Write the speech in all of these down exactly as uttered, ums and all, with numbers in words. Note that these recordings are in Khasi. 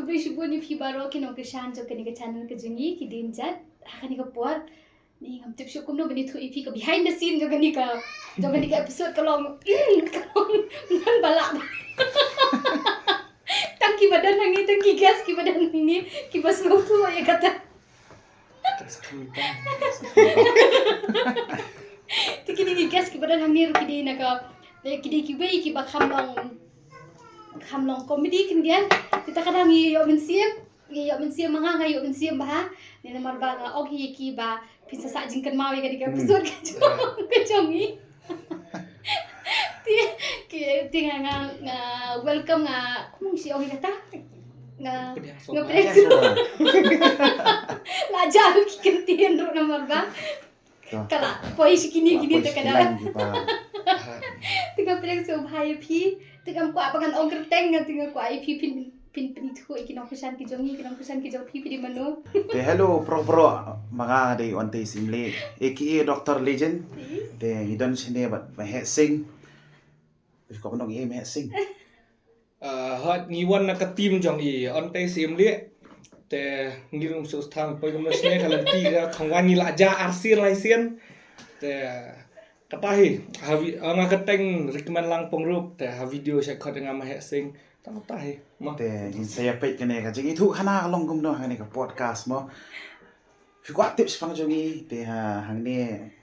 Khublei shibun ïa phi baroh ki nongkyrshan jong kane ka channel ka jong ngi, ki dieng jait ha kane ka por. Ni ngam tip shuh kumno ban ïathuh ïa phi ka behind the scene jong kane ka, jong kane ka episode ka long, ka long ngan ba lah. Tang kiba don hangne, tang ki guest kiba don hangne, kiba sngewthuh ïa kata. Te kine ki guest kiba don hangne ruh ki dei na ka, ki dei kiwei kiba kham long, kham long comedy khyndiat. Te ta ka dang ïoh mynsiem, ïoh mynsiem ma nga, nga ïoh mynsiem bha. Ne namar ba nga ong hi ïa ki ba phin sa sah jingkynmaw ïa kane ka episode ka jong, ka jong ngi. Te, ki, te nga, nga, nga welcome, nga, kumno ngi ong ïa kata? Nga, nga pdiang sngewbha. La jia ki kyntien ruh namar ba ka la poi shi kine kine te ka dang. Te nga pdiang sngewbha ïa phi. Te ngam kwah ba ngan ong kyrteng, nga te nga kwah ïa phi phin, phin pynithuh ïa ki nongkyrshan ki jong ngi, ki nongkyrshan ki jong phi, phi dei mano? Te hello, pyrshah pyrshah, ma nga dei Ontei Syiemlieh, A K A Doctor Legend. Te ngi don shane bad Maheh Sing. Phi kwah ban ong ei Maheh Sing? Ah, hooid, ngi wan na ka team jong i Ontei Syiemlieh. Te ngi ruh ym sngewthuh poi kumno shane, ka lynti ka khongwan ngi la jia arsien laisien. Te kata hi, ha vi-, ah, nga kyrteng Rikmen Langpong ruh, te ha video shait khot ïa nga Maheh Sing. Tang kata hi. Mo. Te ngin sa ïa peit kane ka jingïathuhkhana ka long kumno ha kane ka podcast mo. Phi kwah tip shaphang jong ngi, te ha hangne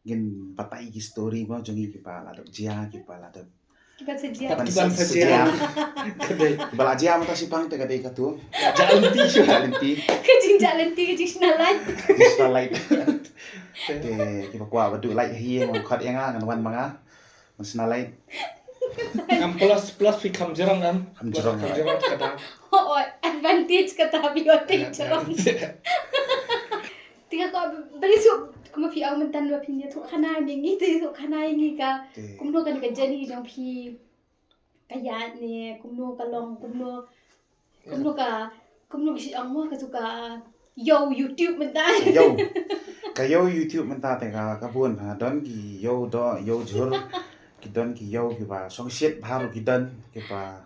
ngin batai ki story mo jong ngi kiba la dep jia, kiba la dep, kiban sa jia, kiban sa jia. Ka dei. Kiba la jia mynta shiphang te ka dei katu. Jah lynti shuwa. Jah lynti. Ka jingjah lynti, ka jingshna light. Jingshna light. Te kiba kwah ba duh light hi, ïeng khot ïa nga, ngan wan ma nga. Ngan shna light. Am plus, plus phi kham jrong am. Kham jrong. Plus kham jrong kata. Oh, oh, advantage kata phi ot te jrong. Te nga kwah ba lei suk, kumba phi ong mynta ba phin ïathuhkhana ïa ngi, te ïathuhkhana ïa ngi ka, kumno kane ka journey jong phi ka ïaid ne kumno ka long, kumno, kumno ka, kumno ka shu ong mo, ka shu ka ïew YouTube mynta. Ïew. Ka ïew YouTube mynta te ka, ka bun ha, don ki ïew doh, ïew jhur, ki don ki ïew kiba shongshit bha ruh ki don, kiba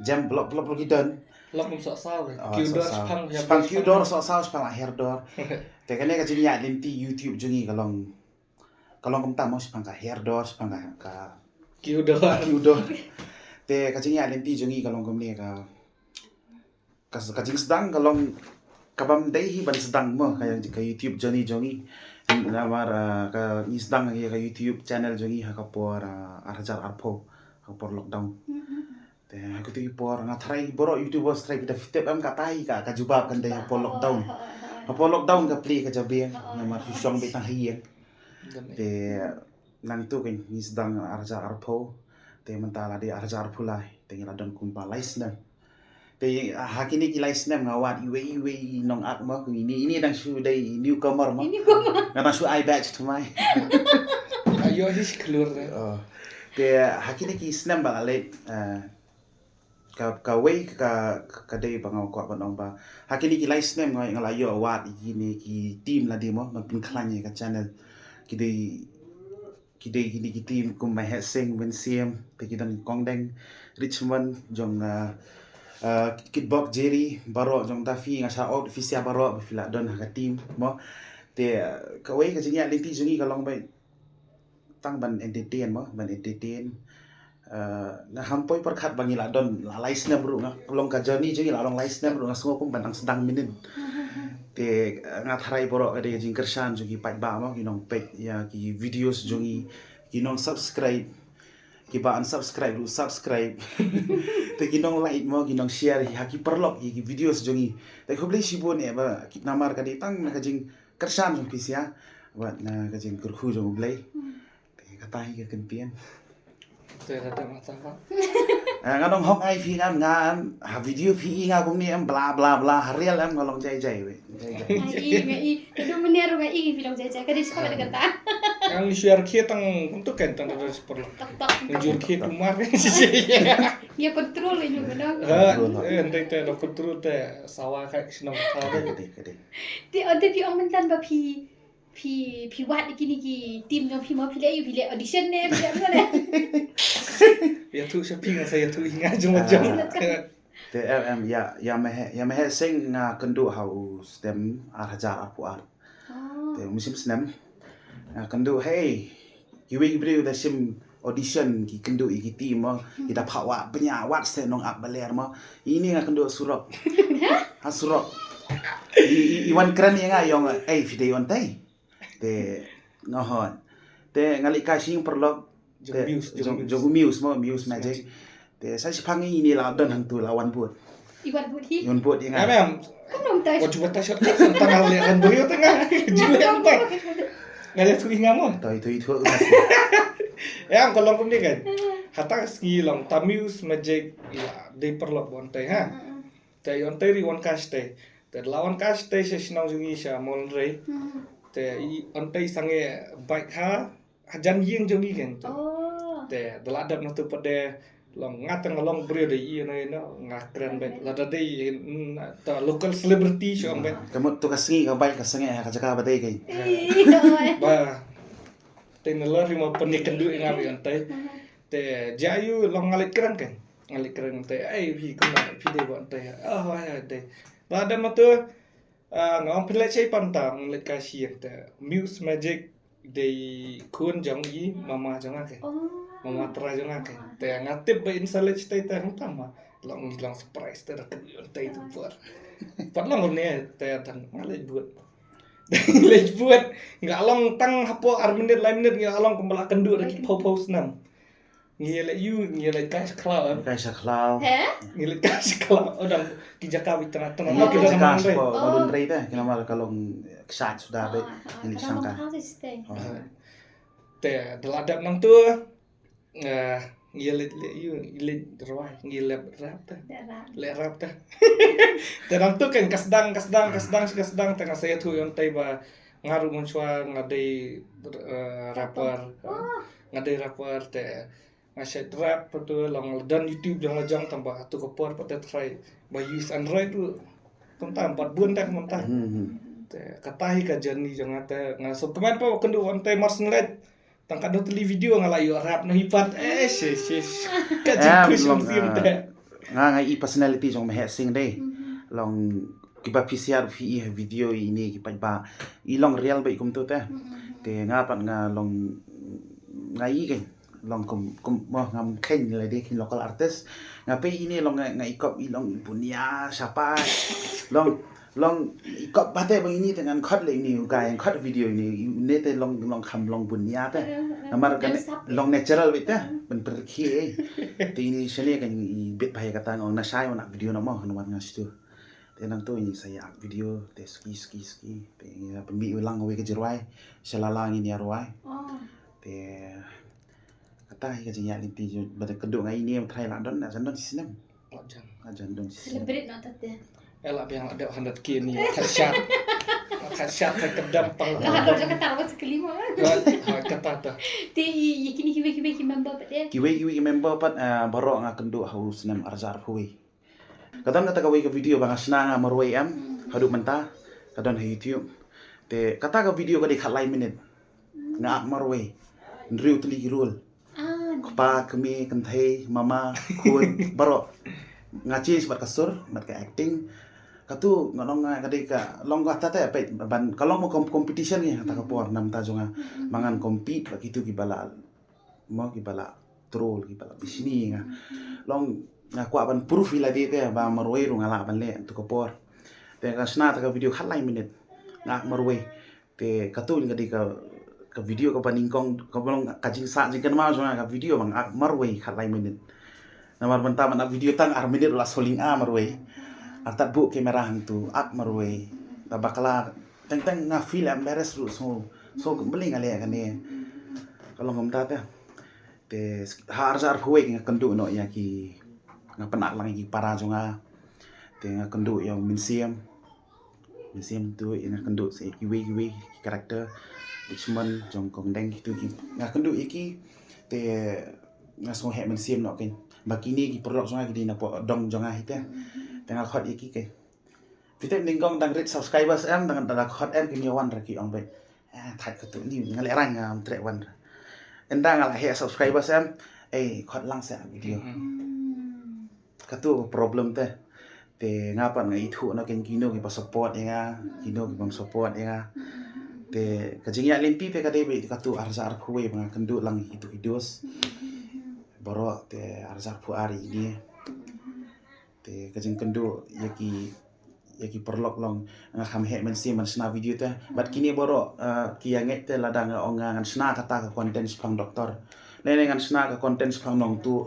jem blop blop ruh ki don. Lok kum soh saw. Ah, ki u dor soh saw. Shipang, shipang ki u dor soh saw, shipang la her dor. Te kane ka jingïaid lynti YouTube jong ngi ka long, ka long kumta mo, shipang ka her dor, shipang ka, ka ki u dor. Ki u dor. Te ka jingïaid lynti jong ngi ka long kumne ka, ka, ka jingsdang ka long kabym dei hi ban sdang mo, ka, ka YouTube journey jong ngi. Namar, ah, ka ngi sdang ïa ka YouTube channel jong ngi ha ka por, ah, ar hajar arphew, ha ka por lockdown. Te ha kito ki por nga tharai baroh YouTubers tharai phi da tip em, kata hi ka, ka jubab kan dei ha por lockdown. Ha por lockdown ka plie ka jabieng, namar shu shong beit tang ha ïing. Te nangtu kan ngi sdang ar hajar arphew, te mynta la dei ar hajar arphew lai, te ngi la don kumba lai snem. Te ha kine ki lai snem nga wad iwei iwei i nongak mo, kum ine, ine dang shu dei newcomer mo. Newcomer. Nga dang shu ai badge thymmai. Ayo hi shi khlur de. Oh. Te ha kine ki snem ba la leit, eh, ka, kawei ka, ka dei ba nga kwah ban ong ba ha kine ki lai snem nga, nga la ïoh wad ïa kine ki team lade mo ban pynkhlaiñ ïa ka channel. Ki dei, ki dei kine ki team kum Maheh Sing, Mynsiem, te ki don Kongdeng, Richmond, jong, ah, ah, Kitbok Jerry, baroh jong Daffy, nga shout out phi sha baroh ba phi la don ha ka team mo. Te, ah, kawei ka jingïaid lynti jong ngi ka long ba tang ban entertain mo, ban entertain. Eh, nga ham poi pyrkhat ba ngi la don la lai snem ruh, nga long ka journey jong ngi la long lai snem ruh, nga sngew kum ban dang sdang mynnin. Te, eh, nga tharai baroh ka dei ka jingkyrshan jong ki paidbah mo, ki nongpeit ïa ki videos jong ngi, ki nongsubscribe, kiba unsubscribe ruh subscribe. Te ki nonglike mo, ki nongshare ha ki paralok ïa ki videos jong ngi. Te khublei shibun eh ba ki, namar ka dei tang na ka jing kyrshan jong phi sha, bad na ka jingkyrkhu jong U Blei. Hmm. Te kata hi ka kyntien. Te da dang mata ba. Ah, nga nong hok ai phi ngam ngam, ha video phi i nga kumne em bla bla bla, ha real em nga long jai jai wei. Jai jai. Nga i, nga i, ka du mynne ruh nga i phi long jai jai, ka dei sha kata. Nga ngi share khie tang, kumtu kan tang da por. Tok tok. Ngi jur khie kumar. Ngi control ïa ngi ba dang. Ha, control, eh, ndai te da control te sawa kai shnong ta. Ka dei, ka dei. Te, oh, te phi ong mynta ba phi, phi, phi wad kine ki team jong phi mo, phi leh, phi leh audition ne, phi leh ano ne? Ïathuh sha phi, nga sa ïathuh ïa nga jong nga jong. Ah. Te em em ïa ïa Mehek ïa Mehek Sing nga kynduh ha u snem ar hajar arphew ar. Te u mynsiem snem nga kynduh hei kiwei ki briew da shim audition ki kynduh ïa ki team mo ki da phah wah bniah wat se nong ap baler mo. Ine nga kynduh surok. Ha surok. I i- i wan kren ïa nga ïong ei phi dei on tei. Te nga hon. Te nga leit kai sing paralok. Jong Te- Muse, jong jong Muse. Jong Muse mo Muse Magic. Te sa shiphang ine la don hangtu la wan bud. Iwan Budi. Wan bud ïa nga. Em em. Kam nong tai. Wat cuba tai shortcut tang le ran briew tang nga. Jule em tai. Nga dah tu ingat mo. Toi toi tu. Ya ko long kumne kan. Hata sngi long ta Muse Magic ïa dei paralok bon tai ha. Te ïa on tai ri wan cash tai. Te la wan cash tai sha shnong jong ngi sha Mawlynrei. Te i on tai sange bike ha hajan ïing jong ngi kan. Oh. Te da la dep na tu pat de long nga tang long briew de i no i no nga kren bet la da dei mm, ta local celebrity shu ong bet. Ka mut tu ka sngi ka bike ka sngi ha ka jaka ba dei kai. Ih, oi. Ba. Te na lor ma pynïa kynduh ïa nga bi on tai. Te ja yu long nga leit kren kan. Nga leit kren te ai phi kumno phi dei ba on tai. Oh, ai ai dei. Ba da ma tu ah, nga ong phi leit shai pan ta nga leit ka shi te Muse Magic dei khun jong i mama jong nga ke. Oh. Mama trai jong nga ke. Te nga tip ba in sa leit shai te hang tam ma. Long long surprise te da kynduh on tai tu por. Pat long ne te tang nga leit bud. Leit bud. Nga long tang hapoh ar minit lai minit nga long kumba la kynduh da ki pau pau snam. Ngi leit yu ngi leit kai sha khlaw em. Kai sha khlaw. He? Ngi leit kai sha khlaw. Oh dang ki jaka bi tengah tengah. Ngi Ki ki jaka jaka mang sha rei. Ko Malun Rei te. Ki namar ka long ksat suda be. Oh, ah, Ngi leit ka shang long ka. Khlaw te stay. Oh. Ah. Te da la dep nang tu. Eh, ngi leit leit yu ngi leit rwai ngi leit rap te. Leit rap. Leit rap te. Te nang tu kan ka sdang ka sdang ka sdang ka sdang te nga sa ïathuh ïa on tai ba nga ruh mynshuwa nga dei eh, rapper. Oh. Nga dei rapper te nga shet rap pa tu long la don YouTube jong la jong tang ba tu ka por pat te try ba use Android tu. Kumta pat bun te kumta. Hmm, hmm. Te kata hi ka journey jong nga te nga so kmen pa kynduh on te mar snlet. Tang ka dot li video nga la ïoh rap na hi pat. Eh, shi shi. Ka Em, jingkhush long, mynsiem eh, te. Nga nga i personality jong Mehek Sing dei. Long kiba P C R phi i ha video ine ki pat ba i long real ba i kumtu te. Te nga pat nga long nga i kan long kum kum mo ngam khein la dei kin local artist. Nga pe ine long nga, nga i kop i long bunia shapai. Long long i kop bate bang ine te ngan khot le ine u guy ngan khot video ine ine te long long kham long bunia te. Namar kan long natural bit te. Ben perki eh. Te ine shane kan i bit bhai kata ngong na shai wana video na mo kan wan nga stu. Te nang tu ini saya video te ski ski ski te ini pembi ulang we ke jerwai shalala ngin ya rwai. Oh. Te kata hi ka jingya linti ju bada kedu ngai ini yang try la don na jan don sinem. La jan. La jan don sinem. Celebrate na tate. Ela biang la dep hundred K ni la khat shat. La khat shat ka kedam pang. Ka hador jaka tarwa sekali ma. Kata ta. Te i i kini kiwe kiwe ki member pat de. Kiwe kiwe ki member pat ah, baroh nga kendu ha u snem arjar huwe. Ka don kata kawei ka video ba nga shna nga marwei em haduh mynta ka don ha YouTube. Te kata ka video ka dei khatlai minit. Nga ak marwei. Hynriew tylli ki role. Ah. Kpa, kmie, kynthei, mama, khun, baroh. Nga change bad ka sur, bad ka acting. Katu nga long nga ka dei ka long ka ta ta peit ban ka long mo com- competition ngi kata ka por namta jong nga. Mangan compete bad kitu ki bala mo ki bala troll ki bala bishni nga long nga kwah ban proof ila de te ba marwei ru nga lah ban leh tu ka por. Te ka shna ta ka video khatlai minit nga marwei te ka tu ka di ka ka video ka ba nyngkong ka ba long ka jingsah jingkynmaw jong nga ka video ba nga marwei khatlai minit. Namar mynta ba nga video tang ar minit la soling a marwei. Artat bu kamera hangtu ak marwei. Ta bakla teng teng nga feel embarrassed ru so so beli nga leh kane. Ka long kumta te. Te ha arja arphew wei nga kynduh noh ïa ki nga pynah lang ïa ki para jong nga. Te nga kynduh ïa u Mynsiem. Mynsiem tu ïa nga kynduh sa ïa kiwei kiwei ki character. Richmond jong Kong Deng kitu ki nga kynduh ïa ki. Te nga sngew heh mynsiem noh kein. Ba kine ki paralok jong nga ki dei na pdeng dong jong nga hi te. Te nga khot ïa ki kein. Phi tip nyngkong dang rit subscribers em dang da khot em kim ïa wan ra ki ong beit. Eh, thait ka tu ni nga leh rang ngam treh wan ra. Ynda nga la heh subscribers em. Eh, khot lang sa video. Hmm. katu ka problem te. Te nga pat nga ithuh noh ken kino kiba support ïa nga, kino ki bym support ïa nga. Te ka jingïaid lynti te ka dei beit katu arhajar arphew wei ba nga kynduh lang ïa kitu ki dose. Baroh te arhajar arphew ar ïa ine. Te ka jingkynduh ïa ki, ïa ki paralok long nga kham heh mynsiem ban shna video te. Bad kine baroh, eh, ki ïa ngeit te lada nga ong nga ngan shna kata ka content shaphang doktor. Lane ngan shna ka content shaphang nongtuh.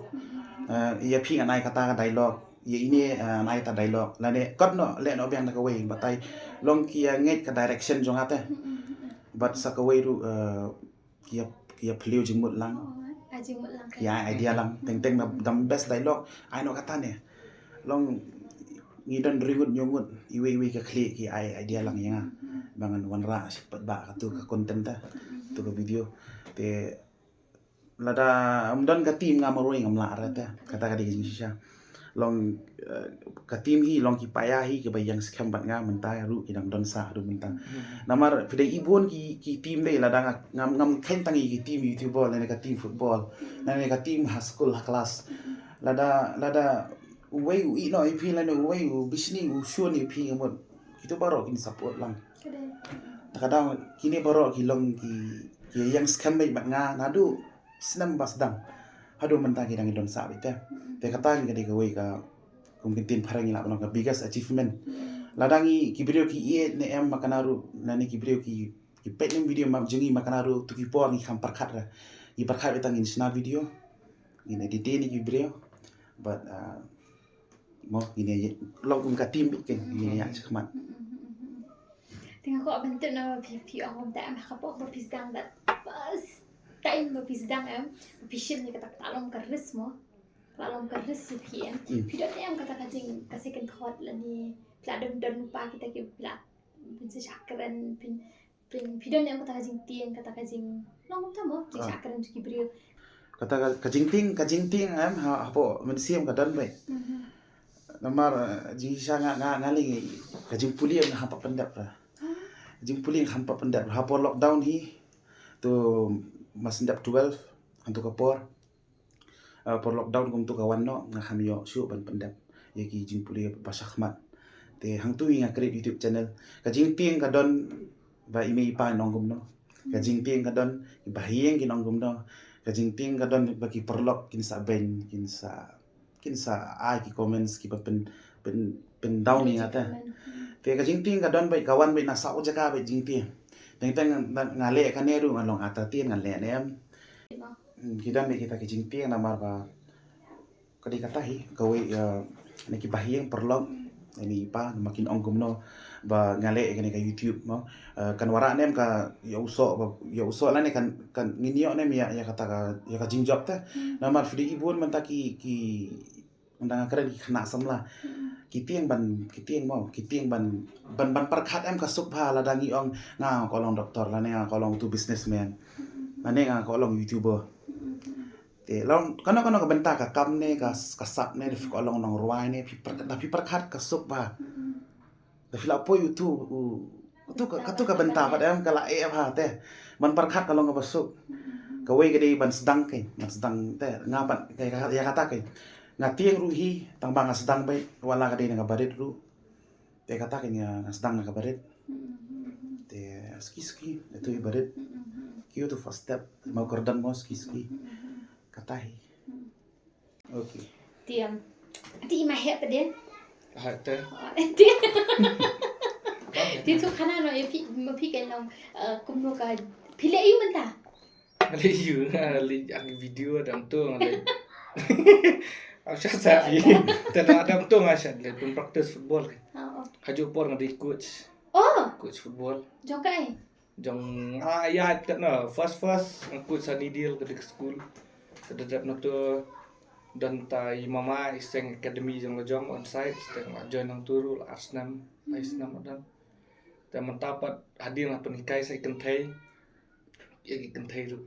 Eh, ïa phi ngan ai kata ka dialogue. Ïa ine, eh, ngan ai ta dialogue. Lane kot noh, leh noh biang da kawei. Batai long ki ïa ngeit ka direction jong nga te. Bad sa kawei ruh, eh, ki ïa, ki ïa phylliew jingmut lang. Oh, ai jingmut lang. Ki ai idea lang. Teng teng da, da best dialogue. Ai noh kata ne. Long ngi don ri ngut hynñiew ngut. Iwei iwei ka khlieh ki ai idea lang ïa nga. Ba ngan wanrah shi pat ba katu ka content te. Tu ka video. Te lada ym don ka team nga marwei ngam lah re te. Kata ka dei ka jingshisha. Long, eh, ka team hi long ki paia hi kiba ïeng skhem bad nga mynta ruh ki dang don sah haduh mynta. Namar phi dei i bun ki, ki team dei lada nga, ngam, ngam kheiñ tang ïa ki team YouTuber lane ka team football lane ka team ha school ha class. Lada, lada uwei u ïeh noh ïa phi lane uwei u bishni u shun ïa phi nga mut. Kitu baroh kin support lang. Ka dei. Ta ka daw kine baroh ki long ki, ki ïeng skhem bad nga naduh snem ba sdang. Haduh mynta ki dang ïa don sah beit te. Te kata ka dei kawei ka kum kin tin phareng ïa la ka biggest achievement. Lada ngi ki briew ki ïeit ne em ma kane ruh, lane ki briew ki, ki peit ne em video ma jong ngi ma kane ruh, tu ki por ngi kham pyrkhat re. Ngi pyrkhat beit tang ngin shna video. Ngin edit ne ki briew. But, uh, mo ngin ïa long kum ka team beit ke, ngin ïa shakhmat. Te nga kwah ban tip na phi, phi ong kumta em ha ka por ba phi sdang that first time ba phi sdang em, ba phi shim ïa kata ka long ka risk mo. Ka long ka risk ïa phi em. Hmm. Phi don em kata ka jing ka second thought lane phi la don don pa kita ki phi la phin sa shah kren phin, phin, phi don em kata ka jingtieng kata ka jing long kumta mo jing shah kren ki briew. Kata ka, ka jingtieng, ka jingtieng em ha, hapoh mynsiem ka don beit. Mhm. Namar, eh, jingshisha nga, nga, nga lei ka jingpule nga hap pyndep ra. Jingpule nga hap pyndep ra. Hapoh lockdown hi tu ma sdang twelve, hangtu ka por. Eh, por lockdown kumtu ka wan noh, nga kham ïoh shuh ban pyndep ïa ki jingpule ba shakhmat. Te hangtu hi nga create YouTube channel. Ka jingtieng ka don ba i mei i pa kin ong kumno. Ka jingtieng ka don, ki bahaïing kin ong kumno. Ka jingtieng ka don ba ki paralok kin sa beiñ, kin sa, kin sa ai ki comments kiba pyn, pyn, pyndown ïa nga te. Te ka jingtieng ka don beit ka wan beit na saw jaka beit jingtieng. Teng teng nga, nga leh kane ruh nga long entertain nga leh ne em. Hmm, ki don beit kita ki jingtieng namar ba ka dei kata hi, kawei, eh, na ki bahaïing paralok, na i mei i pa, namar kin ong kumno, ba nga leh kane ka YouTube mo. Eh, kan wanrah ne em ka ïa u soh, ba, ïa u soh lane kan, kan ngin ïoh ne em ïa, ïa kata ka, ïa ka jingjop te. Hmm. Namar phi dei i bun mynta ki, ki, mynta nga kren ki khynnah samla. Hmm. Ki tieng ban, ki tieng mo, ki tieng ban, ban, ban pyrkhat em ka suk bha lada ngi ong nga kwah long doktor, lane nga kwah long tu businessman. Hmm. Lane nga kwah long YouTuber. Hmm. Te long kano kano ka bynta ka kam ne ka, ka sap ne da phi kwah long nongrwai ne phi pyrkhat, da phi pyrkhat ka suk bha. Da phi la poi utu u, utu ka, katu ka bynta pat em ka la eh bha te. Ban pyrkhat ka long kaba suk. Kawei ka dei ban sdang kein, ban sdang te nga pat ka, ka, ïa kata kein. Nga tieng ruh hi tang ba nga sdang beit wat la ka dei na ka barit ruh. Te kata kein nga, nga sdang na ka barit. Te suki suki, ïa tu i barit. Ki ïa tu first step, mo kyrdan mo suki suki. Kata hi. Okay. Te, um, te i ma heh pat de. Ah, te. Oh, te. Te tu khana no, ïa phi, ma phi ken long, uh, kumno ka, phi leh aïu mynta? Leh aïu, nga leh ang video dang tu nga leh. Am sha sa phi. Te la dang tu nga sha leh pun practice football. Oh, oh. Hajuh por nga dei coach. Oh. Coach football. Jong kaei? Jong, ah, ïa, kat na, first, first, nga coach Sunnyvale ka dei ka school. Te da dep na tu, don ta i mama, i seng academy jong la jong, onsite, te nga join nang tu ruh, la ar snem, lai snem don. Te mynta pat, hadien la pynhikai sa i kynthei, ïa ki kynthei ruh.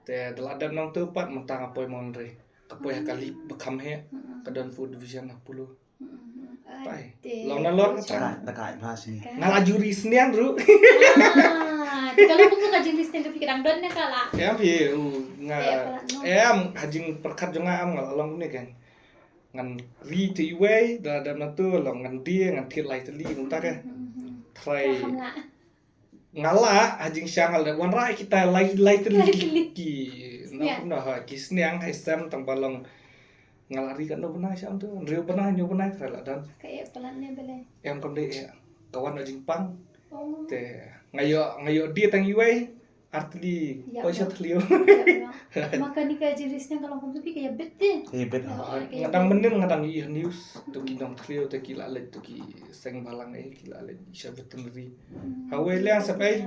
Te da la dep nang tu pat, mynta nga poi Mawlynrei. Ka poi ha ka league ba kham heh, ka don fourth division ha Polo. Pai. Long na lor ka. Da kai, da kai bha sini. Nga la juri sniang ruh. Ah, te ka long kumno ka jingri sniang ka phi ka dang don ne ka la? Em phi, u, nga, em, ha jingpyrkhat jong nga em nga la long kumne kan. ngan ri te iwei da da na tu long ngan die ngan thied lai tylli kumta ke. Try. Nga lah ha jingshisha nga la wanrah kita lai lai tylli ki na na ha ki sniang hai sem tang ba long nga la ri ka no bnai sham tu ri bnai nyo bnai try la dan. Ka e palat ne bele. Em kam de e ka wan na jingpang. Te nga yo nga yo die tang iwei artli. Poi sha thliew. Maka ni ka jiris ne ka long kum tu phi ka ya bet te. Ka ya bet. Nga dang mynnin nga dang i news tu ki nong thliew te ki la leit tu ki seng balang e ki la leit sha veterinary. Hawei liang sa pei.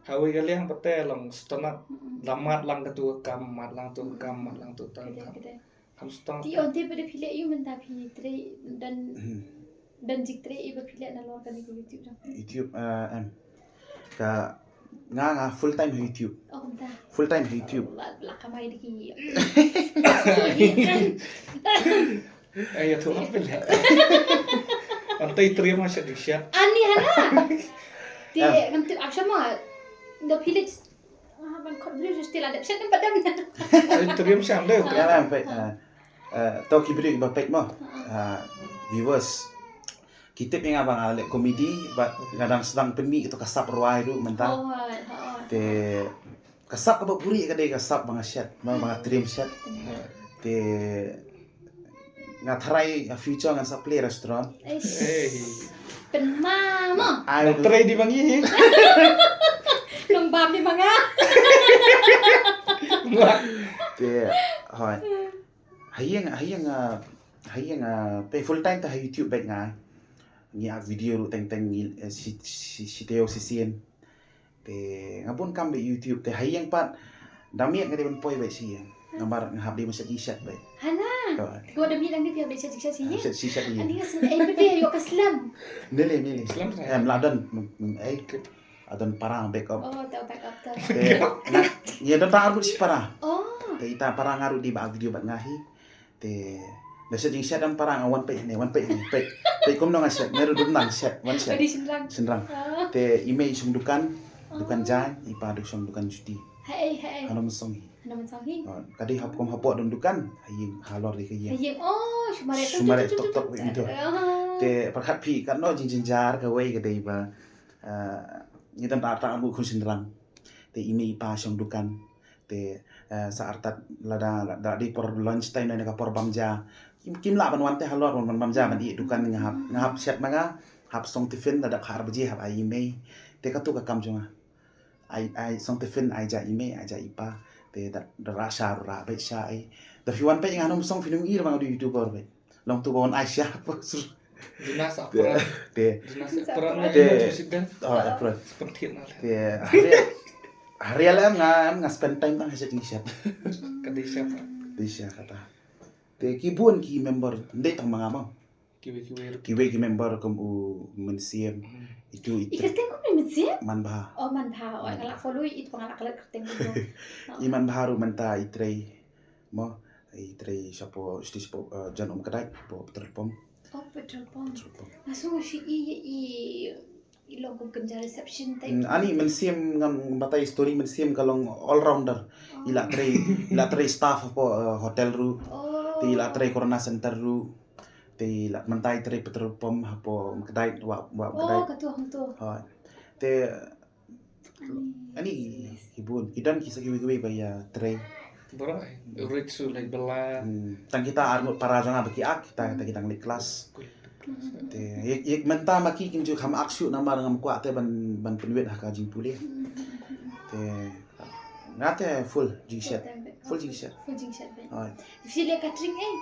Hawei ka liang pate long stonak. Damat lang ka tu kam mat lang tu kam mat lang tu tang kam. Ham stong. Ti on te pada phi le yu mynta phi tre dan dan jik tre iba phi le na lor ka ni ka YouTube dong. YouTube em. Ka nga nga full time ha YouTube. Oh kumta. Full time ha YouTube. La la kamai diki. Ai ya tu apa le. Antai triam masya di siat. Ani hana. Ti ngam tip action ma. Da phi le Ah, ban khot briew just la dep shet ba dam. Ai triam sham deu. Ya lah pek. To ki briew ba pek mo. Viewers. Ki tip nga ba nga leh comedy ba nga dang sdang pynmih to ka sap rwai ruh mynta. Te ka sap kaba buri ka dei ka sap ba nga shet, ba nga triam shet. Te nga tharai ha future ngan sa plie restaurant. Pynma mo. Ai tharai di bangi hi. Nong bam di manga. Te hoi. Hayeng hayeng hayeng pe full time ta ha YouTube bek nga. Ngi ak video ruh teng teng ngi si si si teo si sien. Te nga bun kam bad YouTube te hayeng pat da miet nga dei ban poi bad shi yang. Namar nga hap dei ban shet i shet bad. Hana. Ko da miet dang dei pia bad shet i shet shi yang. Shet shi shet i. Ani nga sen ai bad dei ayo ka slam. Nele nele. Slam. Em la don ai. Adon para backup. Oh, ta backup ta. Te ngi don ta arbut shi para. Oh. Te ita para nga ruh dei ba video bad nga hi. Te da shet jingshet dang para nga wan peit ne wan peit ne peit peit kum nong shet ne ru dum nang shet wan shet. Tadi senrang. Senrang. Te i mei song dukan dukan jai i pa duk song dukan juti. Hai hai. Hano mesong hi. Hano mesong hi. Ka dei hap kum hapoh dum dukan. Hayi halor di ka ye. Hayi oh shumare tok tok tok tok. Te perkhat phi kan no jing jinjar ka wei ka dei ba. Ngi tam ta ta ngu khun senrang. Te i mei i pa song dukan. Te sa artat lada lada di por lunch time na ka por bamja. Kim kim la ban wan te halor ban bamja ban i dukan nga hap nga hap shet ma nga hap song tiffin lada khar baje hap ai mei. Te ka tu ka kam jong nga. Ai ai song tiffin ai ja i mei ai ja i pa. Te da da ra sha ra bai sha ai. Da fi wan pe nga nom song fi nung ir bang du youtuber bai. Long tu ban ai sha. Dina sa pran. Te. Dina sa pran. Te. Oh, pran. Seperti na. Te. Hari hari alam nga nga spend time bang hajat ni siap. Kadi siap. Di siap kata. Te ki bun ki member ndei tang manga mau. Kiwi kiwi. Kiwi ki member kum u Mynsiem. Itu itu. Ikerteng kum Mynsiem? Manbha. Oh Manbha. Oh ngala follow itu ngala kala kerteng kum. I Manbha ru menta i trei. Mo i trei shapo sti shapo jan um kedai po petrol pump. Oh petrol pump. Petrol pump. Langsung si i i i long kum kerja reception type. Ani Mynsiem ngam batai story Mynsiem ka long all rounder. Ila trei ila trei staff hapo hotel ru. Ti ila trei corona center ru. Ti ila mentai trei petrol pump hapo kedai wa wa kedai. Oh katu hang tu. Ha. Te ani kibun kidan kisa kiwi kiwi ba ya trei. Bro, rich su lai bela. Tang kita arngut para jong ba ki ak kita kita kita nglik kelas. Te yek yek menta ma ki kim ju kham ak shu namar ngam kwah te ban ban pynwit ha ka jingpule. Te nga te full jingshet. Full jingshet. Full jingshet. Oi. Fili catering eh.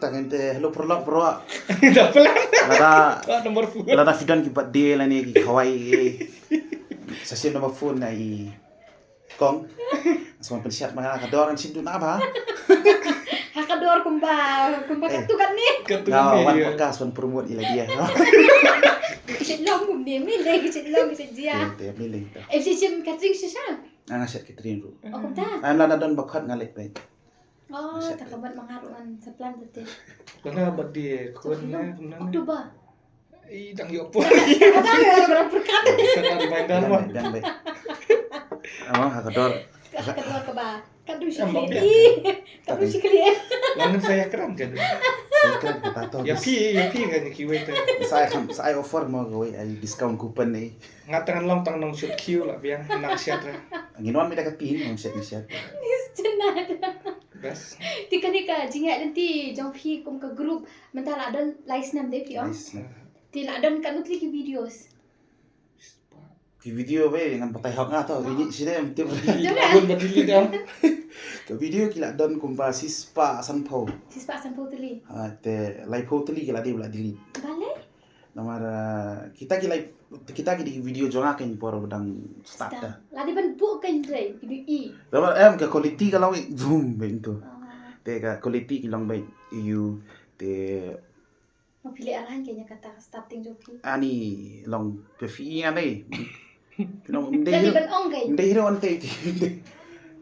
Tang ente hello perlok perlok. Dah pelan. Lada lada fidan ki birthday lane ki khawai eh. Sa sim number phone na i Kong. Sa man pynsiat ma nga ka dor an sim tu na ba. Ha ka dor kumba kumba ka tu kan ni. Ka tu ni. Wan podcast wan promote ila dia. Kisit long kum ni mi le kisit long kisit dia. Te mi le. F C C catering shisha. Nga siat catering ru. Oh kumta. Am lada don bakhat nga lek pek. Oh, ta ka bat mangar wan sa plan tete. Lana bat di kun na kumna. Oktober. I dang yo po. Ada ya berkat. Sana reminder mo. Dang bai. Amang ha ka dor. Ka dor ka ba. Ka du shi kli. Ka du shi kli. Langan saya keran ka du. Kren kata to. Ïa phi, ïa phi ngan ïa kiwei te. Sa ai kham, sa ai offer mo kawei, ai discount coupon ne. Nga tang long tang nong shet kiew la biang nang shet re. Ngin wan mi da ka tin nong shet ni shet. Nis jenada. Best. Te kane ka jingïaid lynti jong phi kum ka group mynta la don lai snem de phi ong. Nice. Te la don katno tylli ki videos? Ki video be ngan batai hok nga to ini sini em tip. Jom ya. Bun ba delete dah. Ka video ki la don kumba shispah sanphew. Shispah sanphew tylli. Ha, te laiphew tylli ki la dei ba la delete. Balei? Namar, ah, kita ki lai, kita ki dei video jong nga kein por ba dang start ta. Start. La dei ban buh kein re, ki dei i. Namar em ka quality ka long i zoom be into. Ah. Te ka quality ki long be ïa u te Mo phi leh arang kein ïa kata ka starting jong phi. Ani long phi ïa ngi. Long ndei. Jadi hiro, ban ong kein. Ndei hiro ante ti.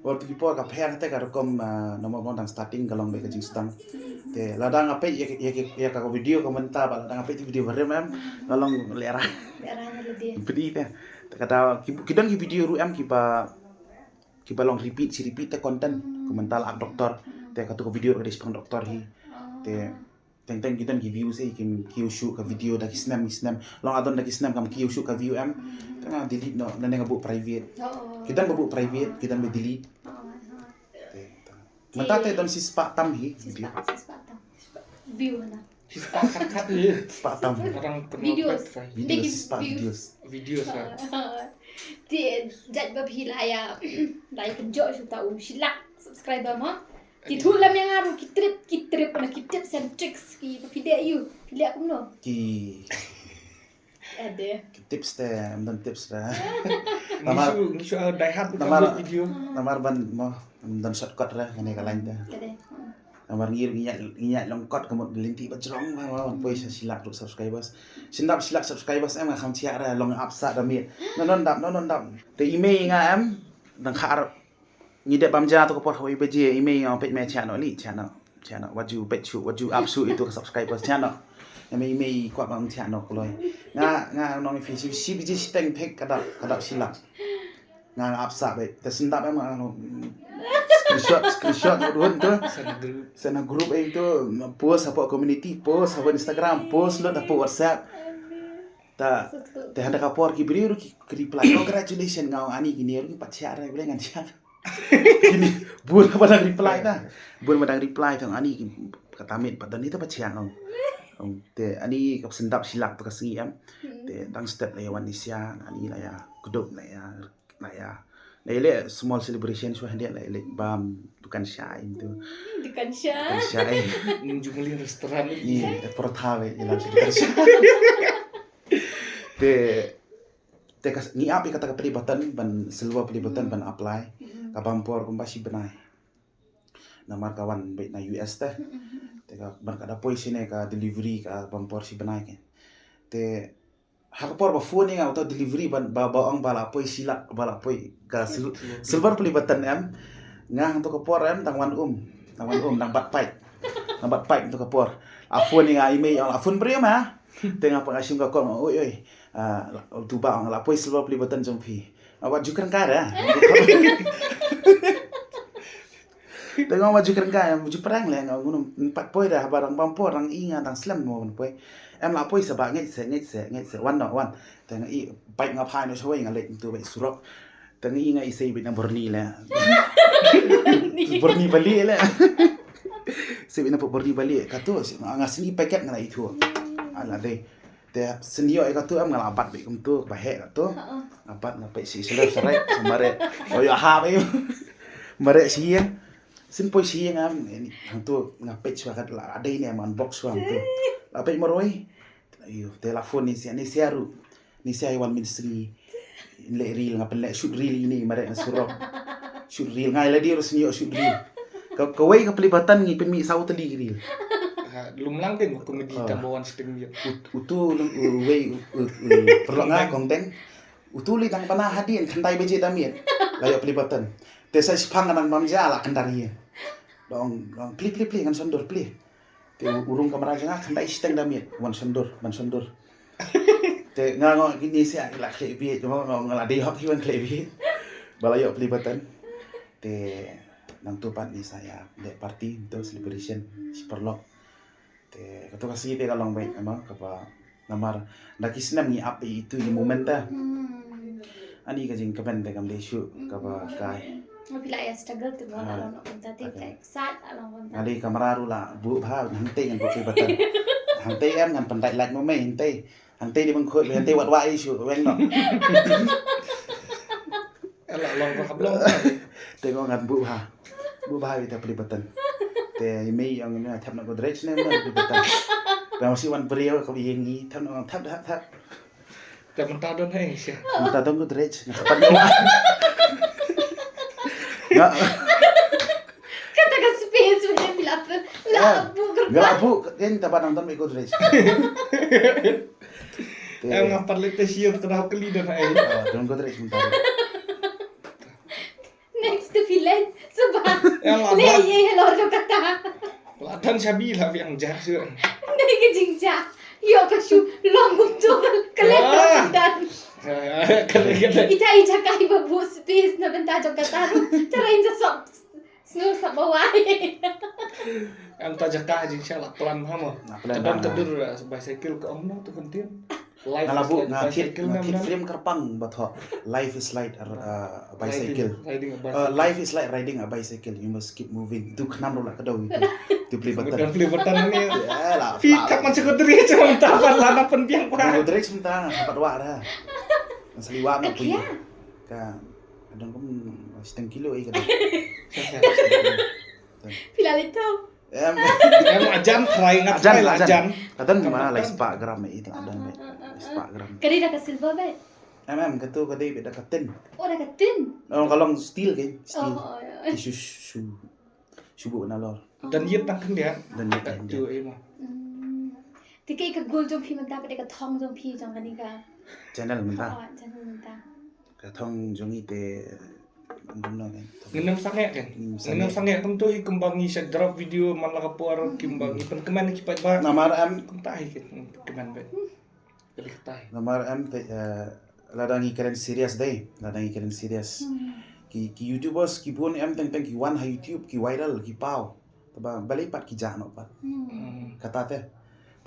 Waktu ki por ka pher te ka rukom, ah, namar long dang starting ka long be ka jingsdang. Te lada nga peit ïa, ïa, ïa ka video ka mynta ba lada nga peit video barim em. La long leh arang. Leh arang ïa lade. Pdi te. Te kata ki, ki don ki video ruh em kiba, kiba long repeat shi repeat te content. Hmm. Ka mynta la ak doktor. Hmm. Te katu ka video ka dei shipang doktor hi. Oh. Te Teng teng ki don ki views eh, ki, ki ïoh shuh ka video da ki snem, ki snem. Long adon da ki snem kam ki ïoh shuh ka view em. Te nga delete noh, nangne nga buh private. Oh. Ki don ba buh private, ki don ba delete. Oh, oh. Te, te. Mynta te don shispah tam hi video. Shispah, shispah tam. Shispah view na. Shispah khat khat hi. Shispah tam. Orang penuh videos. Videos, dei ki shispah views. Videos. Videos lah. Te jait ba phi la ïa, la ïa kynjoh shuh ta u shi lak subscriber mo. Ki thuh lam ïa nga ruh ki trip, ki trip na ki tips and tricks ki ba phi dei ïa u, phi leh kumno? Ki. Ade. Ki tips te, ym don tips ra. Namar, ngi shu, ngi shu, uh, die hard namar, video. Namar ban mo, ym don shortcut ra, kane ka line te. Ade. Namar ngi, ngi ïa, ngi ïa long kot ka mut lynti ba jrong ba, ba, ba, poi sa shi lak ruh subscribers. Shen dap shi lak subscribers em nga kham thiah ra, long ap sah da miet. Non non dap, non non dap. Te i mei nga em, dang kha ar Ngi dep bam ja to ka por hoi baje, i mei nga peit me channel ni, channel, channel. Wat ju peit shuh, wat ju ap shuh itu ka subscribers channel. Nga mei, i mei kwah bam channel kloi. Nga, nga nong phi shi, shi baje shiteng thik ka dap, ka dap shi lak. Nga, nga ap sah beit. Te shen dap em nga, mm, screenshot, screenshot mut hun tu. Send a group. Send a group eh tu, post hapoh community, post hapoh Instagram, post lut hapoh WhatsApp. Ta, te hynda ka por ki briew ruh ki, ki reply. Congratulations, nga ong ani kine ruh ki pat thiah re, balei ngan thiah. Kine, bun ba dang reply ta. Bun ba dang reply ta, ani ki, kata miet pat don ni ta pat thiah nga ong. Ong, te ani ka shen dap shi lak ta ka sngi em. Hmm. Te dang step la ïa wan Asia, ani la ïa kdup la ïa, la ïa. La ïa leh small celebration shuwa hynrei la ïa leh bam dukan shai em tu. Dukan shai. Dukan shai. Ning ju mlien restaurant ni. Ni, porotha be, ïa lam shi dukan shai. Te, te ka, ngi ap ïa kata ka play button, ban silver play button, ban apply. Mm. Ka bam por kumba shi bnai. Namar ka wan beit na U S te. Mm, mm, mm. Te ka, ban ka da poi shine ka delivery ka bam por shi bnai ke. Te, ha ka por ba phone ïa nga uta delivery ban, ba, ba ong ba la poi shi lak, ba la poi ka sil-, silver play button em. Nga hangto ka por em, dang wan um. Dang wan um, dang bat paip. Dang bat paip hangto ka por. La phone ïa nga i mei, la phone briew ma. Te nga pat nga shim ka call, oi, oi. Ah, la, tu ba ong la poi silver play button jong phi. Nga wat ju kren kai re. Te nga wat ju kren kai, ju prank le nga ngun pat poi re, haba dang bam por dang i nga dang slem mo ban poi. Em la poi sa ba ngeit se, ngeit se, ngeit se, wan noh, wan. Te nga i bike nga phai noh shawei nga leit tu beit surok. Te nga i nga i sei beit na Borni le. Borni Bali le. Sei beit na Borni Bali katu, nga sngi packet nga la i tu. Ala dei. Te shen ïoh ïa katu em nga la bat beit kumtu, ba heh katu. Ha, ha. Nga bat nga peit shi shlem sarai, sa mareh. Oh, ïoh ha beit. Mareh shi ïing. Shen poi shi ïing em, hangtu nga peit shuwa kat la dei ne em unbox shuwa hangtu. La peit marwei. Ayo, te la phone ni sia, ni sia ruh. Ni sia wan min sngi. Leh reel nga pynleh shoot reel ini mareh na surok. Shoot reel ngai la dei ruh shen ïoh shoot reel. Ka, kawei ka play button ngi pynmih saw tylli ki reel. Ha, lum lang dei mo comedy number one sting biang. Ut-, utu lum, u-, wei, u-, u-, u-, perlok nga kongteng. Utu li dang bana hadien khyndai baje da miet. La ïoh play button. Te sa shipang nga dang bam ja la khyndai ïa. Dong, dong, pli, pli, pli, ngan shon dur, pli. Te u-, u rung kamra jong nga khyndai shiteng da miet, wan shon dur, ban shon dur. Te nga ong kine sia ki la khleh bieit, nga ong nga la dei hok hi wan khleh bieit. Ba la ïoh play button. Te nangtu pat ngi sa ïa leh party, nangtu celebration, shi paralok. Te kato ka sngi te ka long beit, em, kaba namar da ki snem ngi ap ïa itu i moment te. Hmm. Ani ka jingkmen te kam dei shuh kaba kai. Nga phi la ïa struggle tu ba la long kumta te ka excited la long kumta. Nga dei kamra ruh la buh bha, hangtei ngan buh phi button. Hangtei em ngan pyndait light mo mei hangtei. Hangtei dei bang khot, hangtei wat wai shuh weng no. Ela long ba hap long. Te ko ngan buh bha. Buh bha ita pli button. Te i mei ong ina thap na Godrej ne na pli button. Ba masi wan brio ko i ngi thap na thap thap thap. Te mynta don hai sha. Mynta don Godrej. Nga kapat nyawa. Nga. Kata ka space udah pila pun. La buh. Nga la buh kan ta ba nang don Godrej. Em nga pat leit te sha ka dau kali don hai. Don Godrej mynta. Next to phi leit suba. Em la don. Leit ïa halor jong kata. La don shabi la biang jar shuh. Dei ka jingjia. Ïoh ka shu long kumto ka leit ka dan. Ka leit ka leit. Ita i jaka i ba buh space na bynta jong kata ruh. Tara in sa sop. Sngew sa ba wai. Em ta jaka jingshisha la plan ha mo. Ka don ka dur bicycle ka ong no tu kan tip. Nga la buh, nga thied, nga thied frame kyrpang ba thoh. Life is like a bicycle. Life is like riding a bicycle. You must keep moving. Tu khnam ruh la ka dei tu. Tu pli button. Pli button ni. Phi kap man secretary cuma ta pan la na pynbiang pa. Secretary sebentar, dapat wak dah. Saliwa nak punya. Ka adang kum setengah kilo eh ka. Phi la leit tau. Em. Em ajan try nga try la ajan. Ajan. Ajan ma lai spah gram eh, ita ajan mai. Spah gram. Ka dei da ka silver beit? Em em, katu ka dei beit da ka tin. Oh da ka tin. Oh ka long steel kan, steel. Ki shu shu shu buh na lor. Dan yet tang kan dia. Dan yet tang dia. Tu eh ma. Te ka goal jong phi mynta pat ka thong jong phi jong kane ka channel mynta. Channel mynta. Ka thong jong i te ngin ym sangeh kan. Ngin ym sangeh kumto hi kumba ngi sa drop video man la ka por kumba ngi pynkmen ki paidbah. Namar em kumta hi kan pynkmen beit. Ka dei kata hi. Namar em te lada ngi kren serious dei, lada ngi kren serious. Ki ki YouTubers ki bun em teng teng ki wan ha YouTube ki viral ki paw. Te ba balei pat ki jah noh pat. Kata te.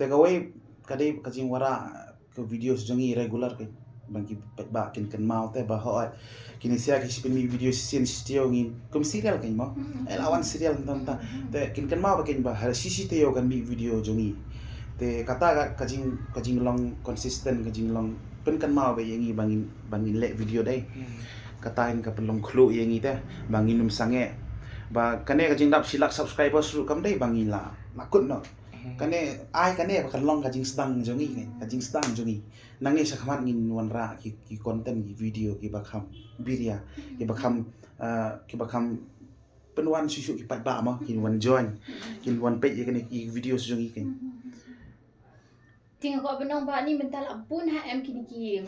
Te kawei ka dei ka jingwanrah ka videos jong ngi regular ka. Ba ki paidbah kin kynmaw te ba hooid kine sia ki shu pynmih video shisien shisien ngi kum serial kan mo. Eh la wan serial hangta hangta. Te kin kynmaw ba kan ba ha shisha te ïoh kan mih video jong ngi. Te kata ka jing ka jinglong consistent ka jinglong pynkynmaw ba ïa ngi ba ngin ba ngin leh video dei. Kata in ka pynlong khluh ïa ngi te ba ngin ym sangeh. Ba kane ka jingdap shi lak subscribers ruh kam dei ba ngi la nakut noh. Kane ai kane ba kan long ka jingsdang jong ngi ka jingsdang jong ngi. Nangne shakhmat ngin wanrah ki ki content ki video ki ba kham biria ki ba kham ki ba kham pynwan shuh shuh ki paidbah mo kin wan join kin wan peit ïa kane ki video jong ngi kan. Te nga kwah ban ong ba ni mynta la bun ha em kine ki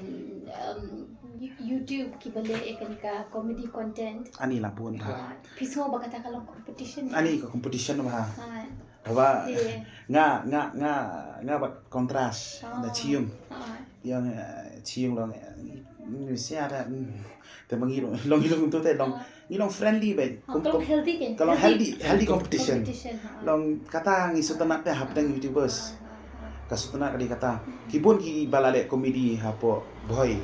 YouTube ki ba leh ïa kane ka comedy content. Ani la bun ha. Phi sngew ba kata ka long competition? Ani ka competition ba ha. Ba nga nga nga nga bad contrast da Chium. Yang Chium long ni sia da. Te ma ngi long long tu te long ngi long friendly beit. Ka long healthy healthy competition. Long kata ngi sngewtynnat te hapdeng YouTubers. Ka sngewtynnat ka dei kata. Ki bun ki ba la leh comedy hapoh Bhoi.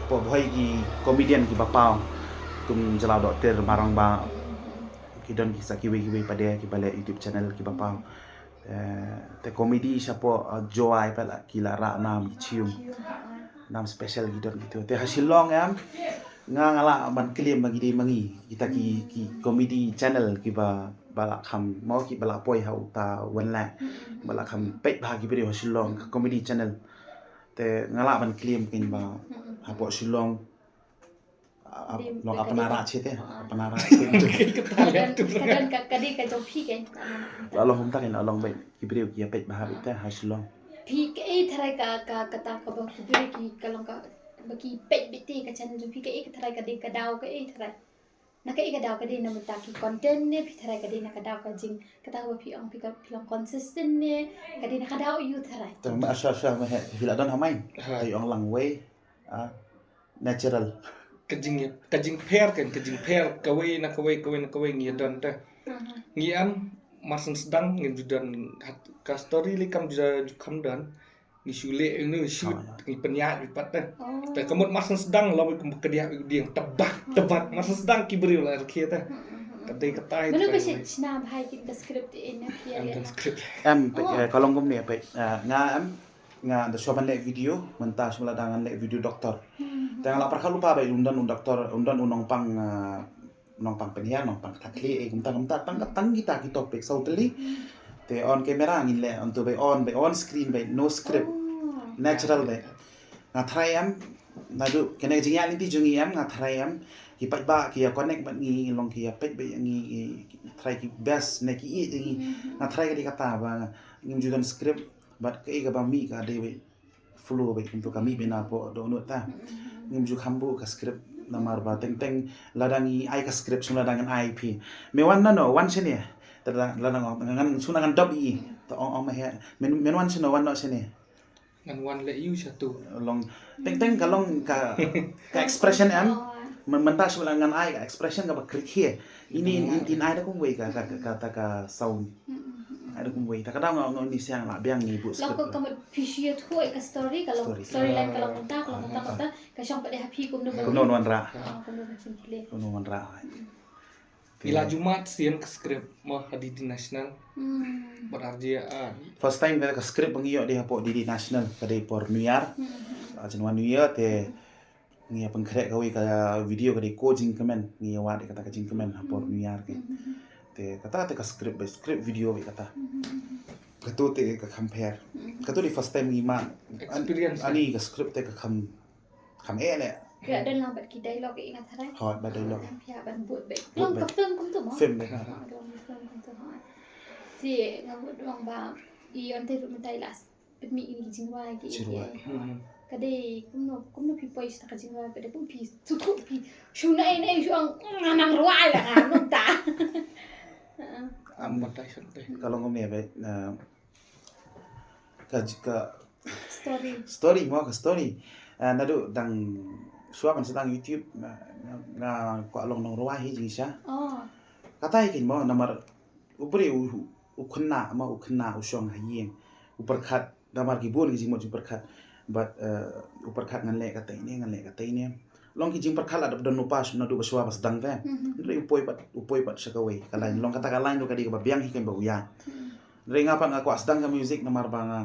Hapoh Bhoi ki comedian ki ba paw kum Jalaw Dokter Marang ba ki don ki sa kiwei kiwei pat de ki ba leh YouTube channel ki ba paw. Te comedy shapoh Jowai pat la ki la rah nam ki Chium. Nam special ki don kitu te ha Shillong em. Nga nga lah ban claim ba ngi dei ma ngi kita ki ki comedy channel ki ba ba la kham mo ki ba la poi ha uta wan la ba la kham peit ba ki video ha Shillong ka comedy channel. Te nga lah ban claim kin ba hapoh Shillong. Long apnara chete apnara chete. Ka dei ka jong phi kan. La long hum ta kan la long bai ki briew ki peit ba ha beit ha Shillong. Phi ka ei tharai ka ka kata ka ba ki briew ki ka long ka ba ki peit beit ka channel jong phi ka ei ka tharai ka dei ka daw ka ei tharai. Na ka ei ka daw ka dei na mynta ki content ne phi tharai ka dei na ka daw ka jing kata ka ba phi ong phi ka phi long consistent ne ka dei na ka daw ïu tharai. Tang ma sha sha ma he phi la don ha mai. Ai ong lang wei. Natural. Ka jing ka jingpher kan ka jingpher kawei na kawei kawei na kawei ngi don ta. Ngi am masan sedang ngi ju don hat Ka story lei kam ju, ju kham don. Ngi shu leh ïa u shoot, ngi pynïaid beit pat te. Te ka mut mar shu sdang la beit kum ba kdiah beit u dieng, tebak tebak, mar shu sdang ki briew la rkhie te. Ka dei katai. Mano ka shna bha ïa ka script, ïa ka script. Em, ka long kumne, nga em, nga da shuwa ban leh video, mynta shuwa la dang ngan leh video doctor. Te nga la pyrkhat lypa beit un don u doctor, un don u nongpang, nongpang pynhiar, nongpang kata khlieh, eh, kumta kumta, tang tang kita ki topic saw tylli. Te on camera ngin leh, on to beit, on beit, on screen beit, no script. Natural beit. Nga try em, naduh kane ka jingïaid lynti jong ngi em, nga try em, ki paidbah ki ïa connect bad ngi, long ki ïa peit beit ngi, try ki best ne ki ïeit ngi. Nga try ka dei kata ba ngim ju don script, bad kaei kaba mih ka dei beit. Flow beit, kumto ka mih beit napoh dohnud ta. Ngim ju kham buh ka script namar ba teng teng lada ngi ai ka script shuh lada ngan ai phi. Me wan nano, wan shane. Te lada ngan shuh ngan dub ïa i. Te ong ong me he. Men wan shano, wan noh shane. Ngan wan leh ïa u shatu. Long teng teng ka long ka expression em. Mynta shuh la ngan ai ka expression kaba krik hi. Ini in ai da kumwei ka ka ka sound. Ai da kumwei. Ta ka daw nga ong ini siang la biang ngi buh script. Ka mut phi shu ïathuh ïa ka story, ka long storyline, ka long mynta, ka long mynta, mynta ka shong pat de ha phi kumno, kumno wanrah. Kumno wanrah. Ila jumat sien ka script mo ha D D National. Bad R J A. First time ka script ba ngi ïoh de hapoh D D National ka dei por New Year. Arjan wan New Year te ngi ïa pynkhreh kawei ka video ka dei Ko Jingkmen, ngi ïa wad ïa kata ka jingkmen ha por New Year ki. Te kata te ka script beit, script video beit kata. Kato te ka kham pher. Kato dei first time ngi mad. Experience, ani ka script te ka kham, kham eh leh. Phi ïa don lang bad ki dialogue, i nga tharai. Hot bad dialogue. Phi ïa ban bud beit. Long ka film kumto mo. Film beit. Long film kumto mo. Te nga bud long ba i on te ruh mynta i last. Pynmih ïa ki jingrwai ki. Jingrwai. Ka dei kumno, kumno phi poi sha ka jingrwai, ka dei kum phi sngewthuh phi shu nai nai shu ong nga nang rwai la nga nang ta. Am batai sante. Ka long kumne beit, ka ka story. Story mo, ka story. Naduh dang shuwa ban sdang YouTube nga kwah long nongrwai hi jingshisha. Katai kin mo namar u briew u khynnah ma u khynnah u shong ha ïing u pyrkhat. Namar ki bun ki jingmut jingpyrkhat. Bad u pyrkhat ngan leh katai ne, ngan leh katai ne. Long ki jingpyrkhat la dep don u pass naduh ba shuwa ba sdang te. Hynrei u poi pat, u poi pat sha kawei ka line. Long kata ka line ruh ka dei kaba biang hi, kan ba u ïaid. Hynrei nga pat nga kwah sdang ka music namar ba nga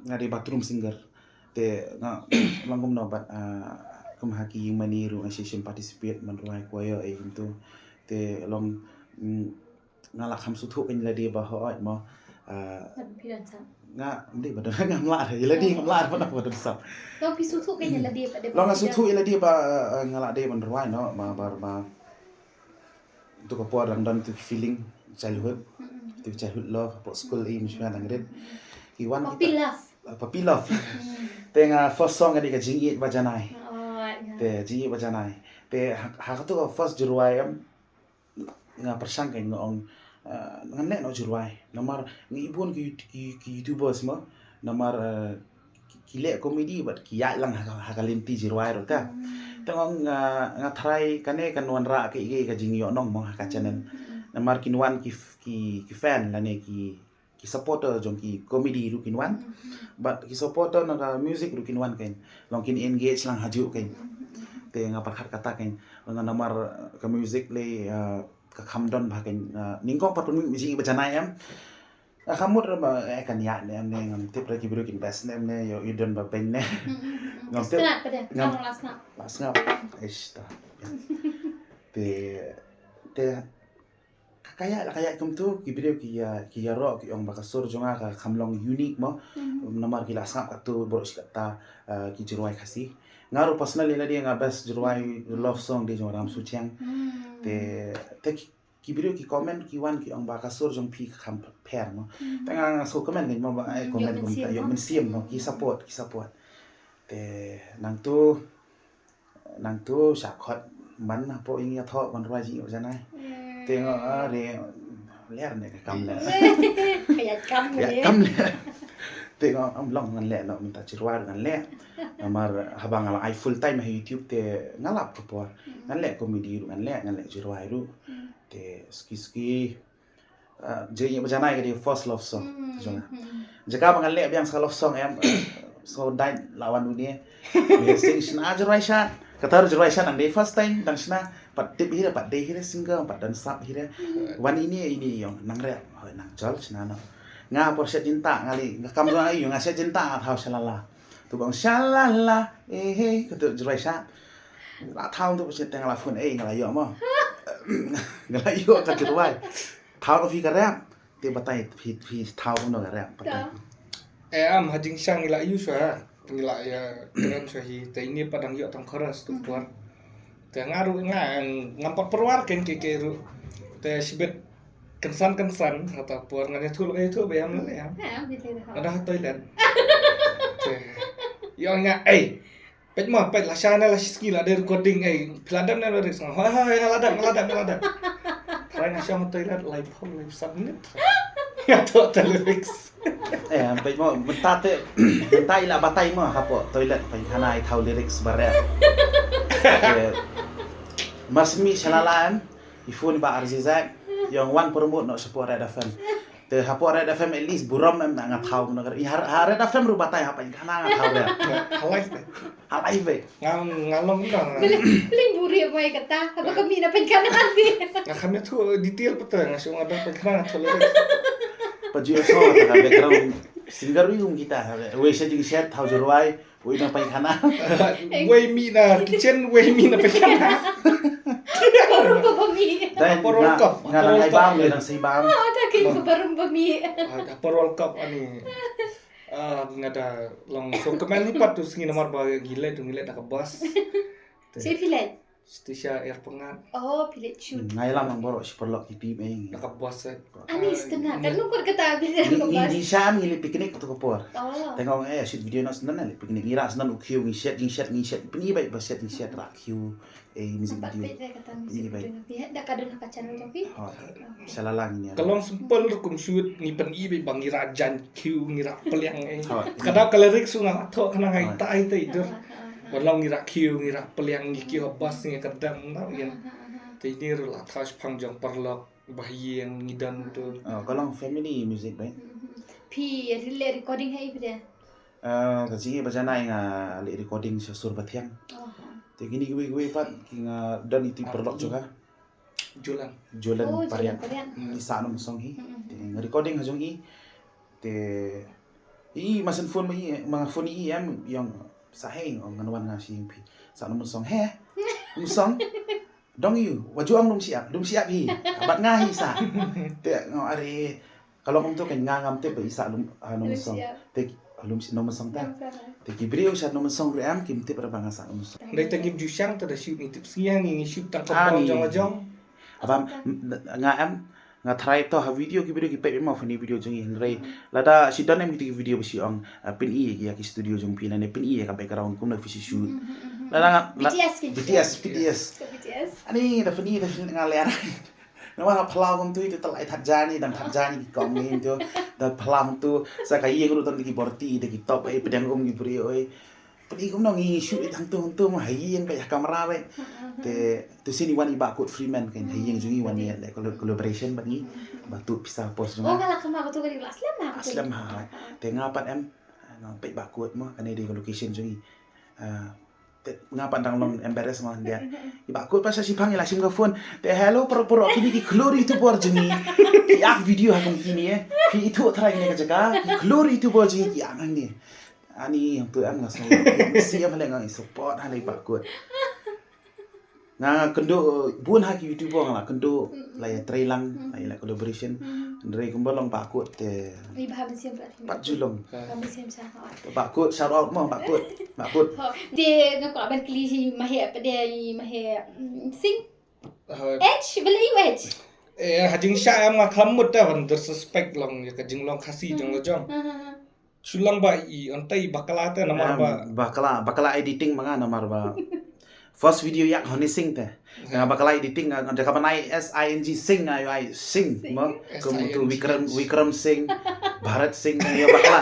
nga dei bathroom singer. Te nga long kumno bad kum ha ki ïing mane ruh nga shisha participate ban rwai choir ei kumto. Te long nga la kham sngewthuh kein lade ba hooid mo. Nga dei ba don, ngam lah ïa lade, ngam lah ba don sap. Long phi sngewthuh kein lade ba, long nga sngewthuh ïa lade ba nga la dei ban rwai noh ba ba tu ka por dang don tu ki feeling childhood, tu ki childhood love hapoh school, i mynshuwa dang rit. Ki wan puppy love. Puppy love. Te nga first song ka dei ka Jingïeit Ba Janai. Te Jingïeit Ba Janai. Te ha katu ka first jingrwai em nga pyrshang kein nga ong ngan leh noh jingrwai. Namar ngi bun ki YouTubers mo. Namar ki leh comedy bad ki ïaid lang ha ka lynti jingrwai ruh te. Te nga ong nga try kane kan wanrah kaei kaei ka jingïohnong mo ha ka channel. Namar kin wan ki ki fan lane ki ki supporter jong ki comedy ruh kin wan. Bad ki supporter na ka music ruh kin wan kein. Long kin engage lang hajuh kein. Te nga pyrkhat kata kein. Namar ka music lei ka kham don bha kein. Nyngkong pat pynmih Jingïeit Ba Janai em. Nga kham mut ba eh kan ïaid ne em ne, ngam tip re ki briew kin best ne em ne, ïoh i don ba beiñ ne. Ngam tip. Ngam la sngap. Ish ta. Te te ka ïaid la ka ïaid kumtu ki briew ki ïa, ki ïaroh ki ong ba ka sur jong nga ka kham long unique mo. Namar ki la sngap katto baroh shi katta ki jingrwai Khasi. Nga ruh personally lade nga best jingrwai love song dei jong Ram Suchiang. Te te ki briew ki comment ki wan ki ong ba ka sur jong phi ka kham pher mo. Te nga nga shu comment kein mo ba ai comment kumta, ïoh mynsiem mo, ki support, ki support. Te nangtu nangtu sha khot ban hapoh ïing ïathoh ban rwai Jingïeit Ba Janai. Te nga are ler ne ka kam le. Ka ïa kam le. Te nga am long ngan leh noh mynta jingrwai ngan leh. Namar haba nga la ai full time ha YouTube te nga lap ka por. Ngan leh comedy ruh ngan leh, ngan leh jingrwai ruh. Te suki suki Jingïeit ba janai ka dei first love song jong nga. Jaka ba nga leh biang sa love song em, so dai la wan dunia. Sing shna Jyrwai Shat. Kata Jyrwai Shat nang dei first time dang shna. Pat tip hi re, pat dei hi re singer, pat don sap hi re. Wan ini ini ïong nang rep, hoi nang jol shna no. Nga por shet jingtah nga leh, nga kam jong nga ïong nga shet jingtah nga thaw shalala. Tu bang shalala, eh eh, kata Jyrwai Shat. La thaw tu shet teng la phone eh nga la ïoh mo. Nga la ïoh ka Jyrwai. Thaw no phi ka rep. Te batai phi phi thaw no ka rep batai. Eh am ha jingsha ngi la ïoh sha. Ngi la ïa kren sha hi te ini pat dang ïoh tang chorus tu por. Te nga ruh nga ngam pat pyrwar ken ke ke ruh. Te shibit kynsan kynsan hata por nga ïathuh la ïathuh ba ïam la ïam. Nga dah toilet. Te ïong nga ei. Peit mo peit la sha na la shiski la de recording ei. Phi la dep na lyrics nga. Hoi hoi nga la dep nga la dep nga la dep. Trai nga shong toilet lai pom lai sat minit. Nga thoh ta lyrics. Eh, peit mo mynta te mynta i la batai mo hapoh toilet peit khana i thaw lyrics baret. Mar simi shalala em. I phone ba R J Zack ïong wan promote noh shapoh Red F M. Te hapoh Red F M at least burom em na nga thaw na i ha Red F M ruh batai ha peit khana nga thaw re. Halai te. Halai be. Nga nga long na. Bling bling buri mai kata. Apa kami na peit khana nanti. Nga kami tu detail betul nga shu ada peit khana tu le. Paju so ta background singer wi um kita. Wei sha jingshet thaw Jyrwai. Wei na peit khana. Wei mi na kitchen, wei mi na peit khana. Barum ba mi. Dai por World Cup. Nga na ai bam le nang sei bam. Oh, ta kin ko barum ba mi. Por World Cup ani. Ah, nga da long so kemen ni pat tu sngi namar ba gile tu gile da ka bus. Sei phi leit. Stisha air pengat. Oh, phi leit shoot. Ngai lam ang borok si perlok ki team eh. Da ka bus eh. Ani stena kan nukor kata bi da ka bus. Ni sham ngi leit picnic tu ka por. Oh. Tengok eh shoot video na snan leit picnic ngi rak snan u kiew ngi shet ngi shet ngi shet pini bai ba shet ngi shet rak kiew. Eh music video. Pini bai. Da ka don ha ka channel to phi. Shalala ngi. Ka long simple rukum shoot ngi pini bai ba ngi rak jan kiew ngi rak peliang eh. Kada ka lyrics su nga tho kana ngai tai tai dur. Ba long ngi rak kiew ngi rak peliang ngi kiew bus ngi ka dam na yen. Te ini ruh la thaw shipang jong paralok ba ha ïing ngi don tu. Oh, ka long family music bai. Phi leh recording ha ïa phi de? Ah, ka jingïeit ba janai nga leh recording sha Sur Bathiang. Oh. Te kine kiwei kiwei pat ki nga don iti paralok jong nga. Julan. Julan Pariat. Julan Pariat. Ngi sah num song hi. Te nga recording ha jong i. Te i masan phone ma i ma phone i em ïong sa hei ngan wan nga shi ïing phi. Sah num song he. Num song. Dong ïu, wa ju ong lum siap, lum siap hi. Bad nga hi sa. Te nga are ka long kumto kan nga ngam tip ba i sa lum ah, num song. Te lum si num song ta. Te ki briew sa num song re am kim tip ra ba nga sa num song. Dei ta ngim ju shang ta da shu ngi tip sngi ngi ngi shu ta ka jong jong. Abam nga am Nga tharai to ha video ki video ki pep imo fani video jong i hynrei lada shi don em ki video ba shi ong pin i ya ki studio jong pin ne pin i ya ka background kumno fi shi shoot. Lada nga BTS BTS. Ani da fani da fani nga ler. Nga wa phalau kum tu i te talai that jani dan that jani ki kong ni tu da phalau tu sa ka yeng ru ton ki borti da ki top ai pedang um ki bri oi. Pynïaid kumno ngi shoot ïa hangtu hangtu ma ha ïing bad ha kamra bad. Te tu sien i wan i Bah Kut Freeman kan ha ïing jong i wan ïa collaboration bad ngi. Ba tu pisa post jong nga. Oh nga la khama ka tu ka dei la slem ha. Slem ha. Te nga pat em nga peit Bah Kut mo kane dei ka location jong i. Te nga pat dang long embarrass mo dia. I Bah Kut pat sa shipang i la shim ka phone. Te hello poro poro kini ki khlur YouTuber jong i. Ki ak video ha kum kini eh. Ki itu try kini ka jaka. Ki khlur YouTuber jong i ki ak nang ni. Ani hangtu em nga sngewbha. Si em hale nga support hale Bah Kut. Nga kynduh bun ha ki YouTuber nga la kynduh la ïa trei lang la ïa collaboration. Hynrei kumba long Bah Kut te. Ni ba ha mynsiem pat. Pat ju long. Ba mynsiem sa ha. Bah Kut shout out mo Bah Kut. Bah Kut. Te nga kwah ban kylli hi ma he pat de ma he sing. H beli H. Eh ha jingsha em nga khlem mut te ban disrespect long ïa ka jinglong Khasi jong la jong. Shu long ba i ontai bakla te namar ba bakla bakla editing ma nga namar ba first video yak Honey Singh te. Nga bakla editing nga da ka banai S I N G Singh ayo ai Singh ma kum tu Vikram Vikram Singh Bharat Singh ayo bakla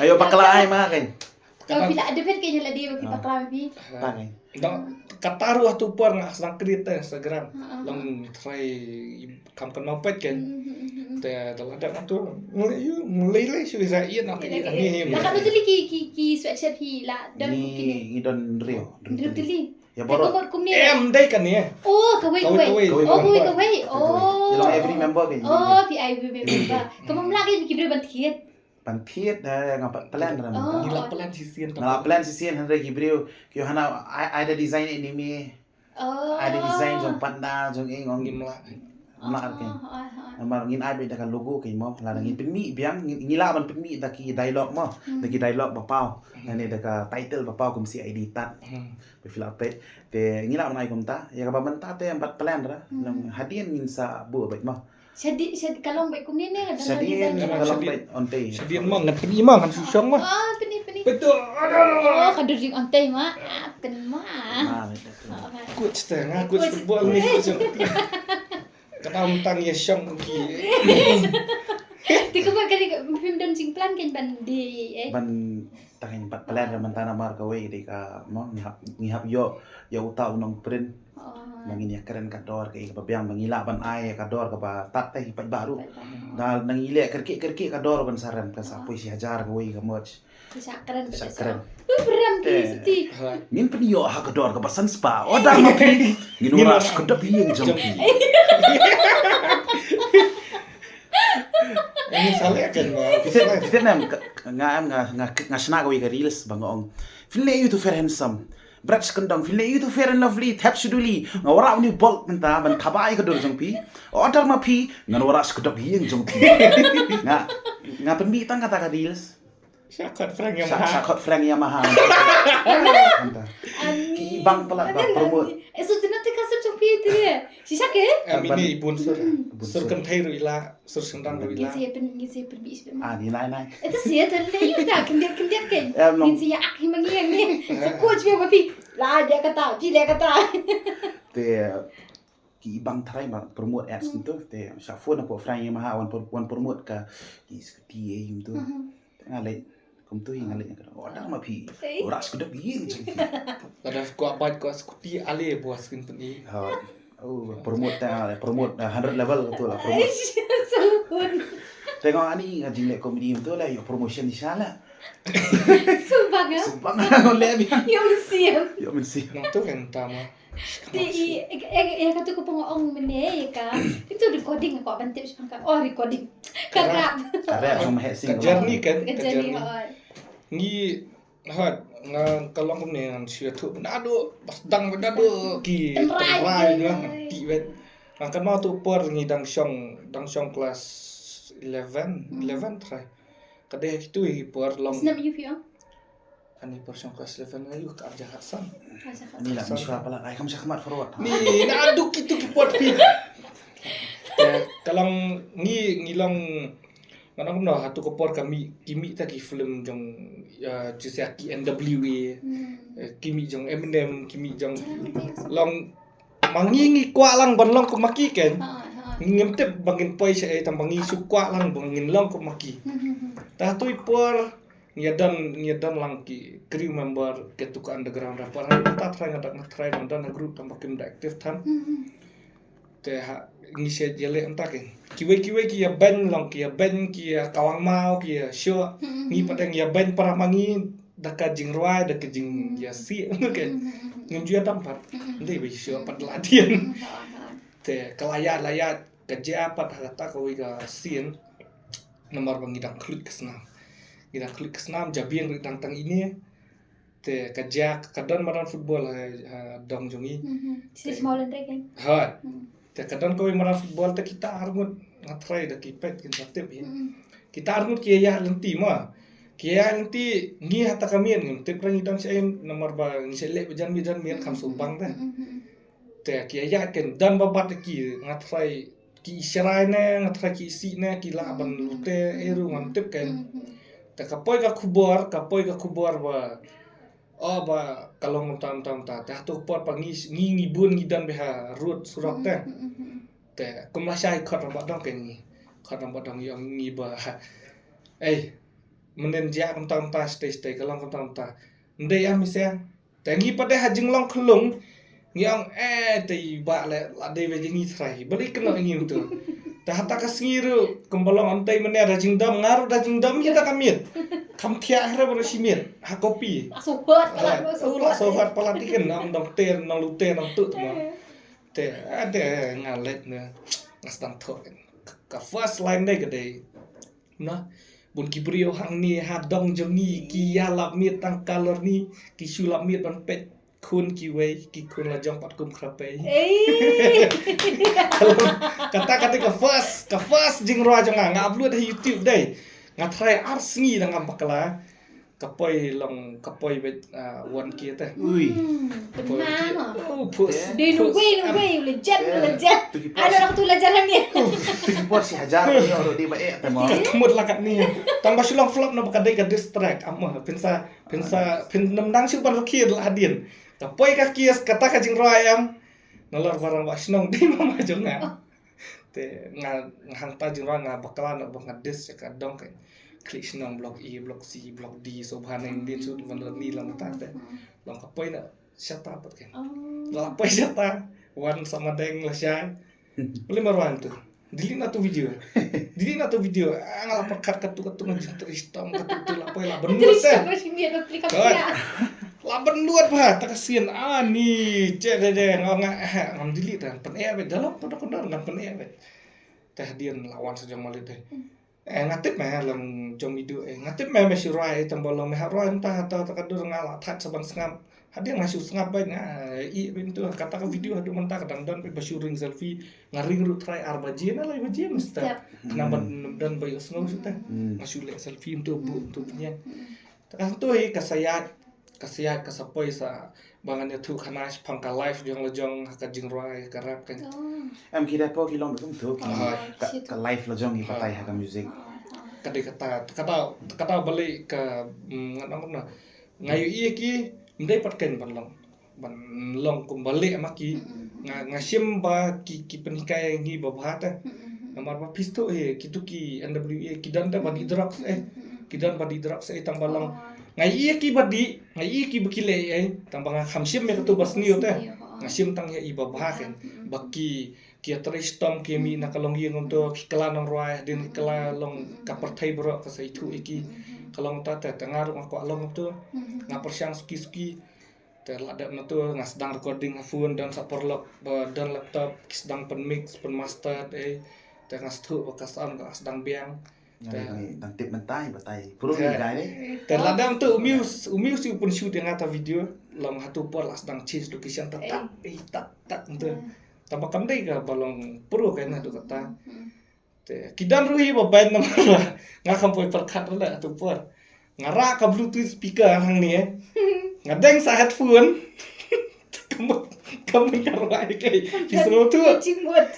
ayo bakla ai ma kan. Ka pila ada bet kayaknya la dia bagi bakla bi. Kata ruh tu por nga sang create Instagram. Long try kam kan mau pet kan. Te da la dep nangtu, mulai yu, mulai lai shu za ïa na ka ïa ni hi. Naka tu teli ki ki ki sweatshirt hi la don. Ngi ngi don hynriew, hynriew teli. Ya baroh. Kumne. Em dei kane. Oh, kawei kawei. Oh, kawei kawei. Oh. Ïa long every member ka. Oh, pi ai every member. Kumne la ki ki briew ban thied. Ban thied da nga pat plan ram. Ngi la plan shisien. Nga la plan shisien hynrei ki briew ki hana ai da design anime. Oh. Ai da design jong panda jong ing ong ngim lah. Ngim lah ke. Namar ngin ai beit da ka logo ke mo, la ngin pynmih biang, ngi lah ban pynmih da ki dialogue mo, da ki dialogue ba paw. Lane da ka title ba paw kum C I D tat. Ba fill up peit. Te ngi lah ban ai kumta, ïa kaba mynta te em pat plan ra. Hadien ngin sa buh beit mo. Shadi shadi ka long beit kumne ne. Shadi ka long beit on te. Shadi ma ngan pynmih ma ngan shu shong ma. Ah, pynmih pynmih. Betul. Oh, ka dur jing on te ma. Ah, pynmih ma. Coach te nga coach football ni. Kata mtang ïa shong ki. Ti kumba kali phim don jingplan kan ban di eh. Ban tang pat plan ra mynta namar kawei dei ka mo ngi hap ngi hap ïoh ïa uta u nongprint. Ba ngin ïa kren ka dor ka i kaba biang ba ngi lah ban ai ka dor kaba tat te hi pat baru. Da nang i leh kyrkieh kyrkieh ka dor kan sa rem kan sa poi shi hajar kawei ka merch. Ki sa kren. Ki sa kren. Rem ki siti. Ngin pynïoh ha ka dor kaba san spah. Order ma phi. Ngin rush ka dap hi ïeng jong phi. Ini salah kan. Kita kita nem nga nga nga shna kawei ka reels ba nga ong. Phin leh ïa utu Fair Handsome. Brat skyndong, phin leh ïa utu Fair and Lovely, thep shu duli. Nga wanrah une u bulk mynta ban thaba ïa ka dur jong phi. Order ma phi, ngan wanrah shu ka dap ïeng jong phi. Nga nga pynmih tang kata ka reels. Sha khot Frank Yamaha. Sha khot Frank Yamaha. Ki bang palat ba promote. Eh, so tina te ka sep jong phi te. Shisha ke? Em ini i bun sur. Sur kynthei ruh i la. Sur sendang ruh i la. Ngin sa pyn ngin sa pynbih sha. Ah, ni nai nai. Itu sih ya tadi yu ta kendiat kendiat kan. Ngin sa ya ak hi mangi yang ni. Sa coach phi ba phi. La dia kata, phi dia kata. Te ki bang tharai ma promote ads tu te sha phone apo Frank Yamaha wan promote ka ki scooty yu tu. Nga leh Kumtu hi nga leh ka order ma phi. Rush ka dap ïeng jong phi. Lada kwah bike kwah scooty ale bos kin pyn i. Oh, promote ta promote hundred level tu la promote. Te nga ani nga jingleh comedy tu la ïoh promotion di sha la. Sumbang ya. Sumbang le bi. Ïoh mynsiem. Ïoh mynsiem. Nang tu kan tama. Te i e ka tu ka pong ong mene e ka. Itu recording ko ban tip span ka. Oh, recording. Ka rap. Ka rap song heh sing. Ka journey kan. Ka journey. Ngi hot nga ka long kumne ngan shu tu nadu pas dang nadu ki trai nga ti wet. Nga kan ma tu por ngi dang shong dang shong class eleven eleven trai. Ka dei kitu hi por long. Snap yu phi ong. Ani por shong class eleven ayu ka arja Hassan. Ni la mi shwa pala ai kam shakmat forward. Ni na duk kitu ki por phi. Ka long ngi ngi long Nga nang kumno ha tu ka por ka mih ki mih ta ki film jong Josiah ki N W A. Ki mih jong Eminem ki mih jong long ma ngi ngi kwah lang ban long kum ma ki ken. Ngi ngim tip ba ngin poi sha ei tang ba ngi shu kwah lang ba ngin long kum ma ki. Ta tu i por ngi don ngi don lang ki crew member ke tu ka underground rapper ha ta try nga dak nga try nang don ha group tang ba kim da active than. Te ha ngi shet ïa leh anta ken. Kiwei kiwei ki ïa beiñ long ki ïa beiñ ki ïa kawang mau ki ïa shuh. Ngi pat ïa beiñ para ma ngi da ka jingrwai da ka jing ïa si ken. Ngim ju ïa dam pat. Ndei ba shuh pat la dien. Te ka la ïa la ïa ka jia pat ha ta kawei ka sien. Namar ba ngi dang khluit ka snam. Ngi dang khluit ka snam jabieng ri dang tang ine. Te ka jia ka don madan football ha dong jong i. Stage Maulan Rek kan. Ha. Te ka don kawei madan football te kita arngut nga try da ki pet kin sa tip hi. Kita arngut ki ïa lenti ma. Ki ïa lenti ngi ha ta ka miet ngim tip ra ngi don sha namar ba ngi sha leh ba jan miet jan miet kham shu bang te. Te ki ïa ken don ba bat ki nga try ki i sharai ne nga try ki i sih ne ki lah ban lute eru ngam tip ken. Te ka poi ka khubor ka poi ka khubor ba o ba ka long tam tam ta te ha tu por pa ngi ngi ngi bun ngi dan be ha road surok te. Te kum la shai khot ram ba dong ken ngi khot ram ba dong yong ngi ba ei menen jia kum tam ta stay stay ka long kum tam ta. Ndei am ise Te ngi pat de ha jinglong khlung Ngi ong, eh, te i bah leh, la dei ba jong ngi trai. Balei kynnoh ïa ngi tu. Te hata ka sngi ruh, kumba long ym tei mynne da jingdom, nga ruh da jingdom ïa da ka miet. Kham thiah hre baroh shi miet, ha kopi. La sohot palat, la sohot palat ikin, nang dong ter, nang lu ter, nang tu tu mo. Te, ade, nga leit ne, nga sdang thoh. Ka, ka first line dei ka dei. Na, bun ki briew hangne ha dong jong ngi ki ïa lap miet tang ka lor ni, ki shu lap miet ban peit khun kiwei, ki khun la jong pat kum khrape. Ei! Kata kata ka first, ka first jingrwai jong nga, nga upload ha YouTube dei. Nga try ar sngi da nga bakla. Ka poi long, ka poi beit, ah, one K te. Ui. Hmm, ka poi one K. Pynang. Oh, pus. Dei no way, no way, legend, legend. Ai, dah tu legend ni. Tu ki por shi hajar ni, orang di ba eh, tama. Ka kmut la kat ni. Tang ba shu long flop na ba ka dei ka diss track. Ama, pynsa, pynsa, pyn nam dang shu ban rukir la hadien. Ka poi ka kies, kata ka jingrwai em. Nalor barang ba shnong dei mama jong nga. Te nga, nga hangta jingrwai nga bakla na ba nga diss ïa ka dong ka. Klik shnong block E, block C, block D, so bha nang din sut van ni lang ta te. Long ka poi na shata pat ken. La poi shata, wan sama deng la shai. Boleh marwan tu. Delete na tu video. Delete na tu video. Ah, nga la perkat katu katu ngan jin teris tong katu tu la poi la benut te. Teris tong sini ada aplikasi. La benut bah, ta ka sien, ah, ni, cek deh deh, nga, nga, eh, ngam delete dah, pen eh, bet, dalam, pen eh, bet. Teh dien lawan sejong malit deh. Eh, nga tip meh, long jong midu, eh, nga tip meh, meh shu rwai, eh, tang ba long, meh ha rwai, entah, ta, ta ka dur nga la that saban sngap. Hadien nga shu sngap bait nga, eh, i, bait tu, kata ka video, haduh mynta ka dang don, bait ba shu ring selfie, nga ring ruh try ar baje, na lai baje, meh step. Khnang ban, don ba ïoh sngew shu teh. Nga shu leh selfie, tu, bu, tu, pynïeng. Te ka tu hi ka sa ïaid, ka sa ïaid, ka sa poi sa, ba ngan ïathuh khana shaphang ka life jong la jong, ha ka jingrwai, ka rap ka. Em ki da po ki long da kum tu, ki ka, ka life la jong ki batai ha ka music. Ka dei kata, kata, kata balei ka, mm, ngan ong kumno. Nga ïohi ki, ym dei pat kein ban long. Ban long kumba leh ma ki, nga, nga shim ba ki, ki pynhikai ïa ngi ba bha te. Namar ba phi sngewthuh hi, kitu ki N W A, ki don te ba dih drugs eh. Ki don ba dih drugs eh, tang ba long. Nga ïohi ki ba dih, nga ïohi ki ba ki leh eh, tang ba nga kham shim ïa katu ba sniew te. Nga shim tang ïa i ba bha kein. Ba ki, ki ïatrei shitom ki mih na ka longïing kumto, ki kylla nongrwai, hadien ki kylla long ka pyrthei baroh ka sa ithuh ïa ki. Ka long ta te, te nga ruh nga kwah long kumto. Nga pyrshang suki suki. Te la dep na tu nga sdang recording ha phone, don sa paralok, ba don laptop, ki sdang pynmix, pynmaster, eh. Te nga sngewthuh ba ka sound ka la sdang biang. Nga dang tip mynta i batai. Puro ni guy ni. Te la dep tu u Muse, u Muse u pynshoot ïa nga ta video, long ha tu por la sdang change location ta tak, eh, tak, tak tu. Ta ba kam dei ka ba long pro ka na tu kata. Te ki don ruh hi ba band namar ba nga kham poi pyrkhat ruh la tu por. Nga rah ka Bluetooth speaker hangne. Nga deng sa headphone. Kam, kam ka rwai kai. Phi sngewthuh.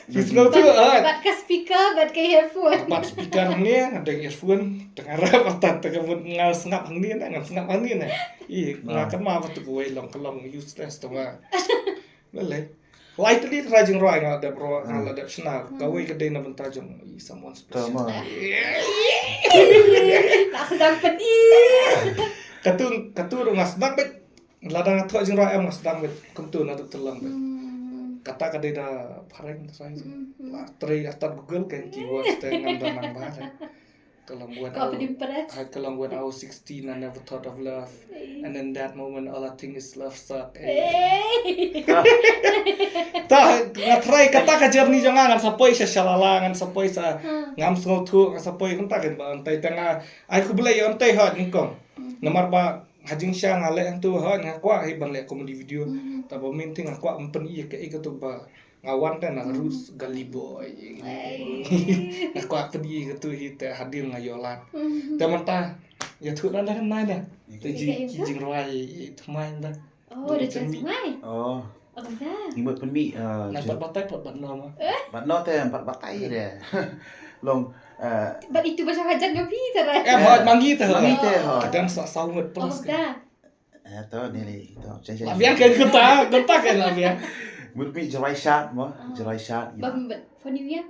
Phi sngewthuh, ah. Bad ka speaker, bad ka headphone. Bad speaker hangne, nga deng earphone. Te nga rah pat ta ka mut nga sngap hangne na, nga sngap hangne na. Ih, nga kynmaw ba tu kawei long ka long useless tu nga. Lei lei. Lai tylli trai jingrwai nga la dep rwai, nga la dep shna. Kawei ka dei na bynta jong i someone special. Tama. Nak sdang pyni. Katu, katu ruh nga sdang beit. Lada nga thoh jingrwai em nga sdang beit. Kumtu na dep tyllong beit. Kata ka dei da phareng trai. La trei atat Google kan keywords te ngam da nang ba. Ka long when I, ka long when I was sixteen, I never thought of love. And in that moment, all I think is love suck. Eh. Ta, nga try kata ka journey jong nga, ngan sa poi sha shalala, ngan sa poi sa, ngam sngewthuh, ngan sa poi kumta kan ba, ntai ta nga, ai khublei ïa ntai ha nyngkong. Namar ba, ha jingshisha nga leh hangtu ha, nga kwah hi ban leh comedy video. Ta ba main thing nga kwah ban pyni ïa kaei katu ba, nga wan te na roots gully boy. Nga kwah pyni katu hi te hadien nga ïoh lad. Te mynta ïathuh na da nai na. Te ji ki jingrwai thymmai na. Oh, da jingmai. Oh. Ngi mut pynmih, eh, na pat batai pat bat no ma. Bat no te pat batai de. Long, eh, bat itu ba shah hajan ka pi te ra. Eh, bat mangi te. Mangi te ho. Ka dang sa saw mut plus. Eh, to ni ni, to. Labiang kan kata, kata kan labiang. Mut pynmih Jrwai Shad mo, Jrwai Shad. Bam bat for New Year.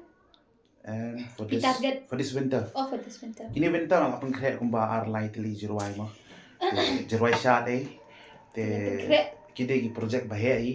And for this, for this winter. Oh, for this winter. Ini winter nga pynkhreh kumba ar lai tylli jingrwai mo. Jingrwai shad eh. Te ki dei ki project ba heh hi.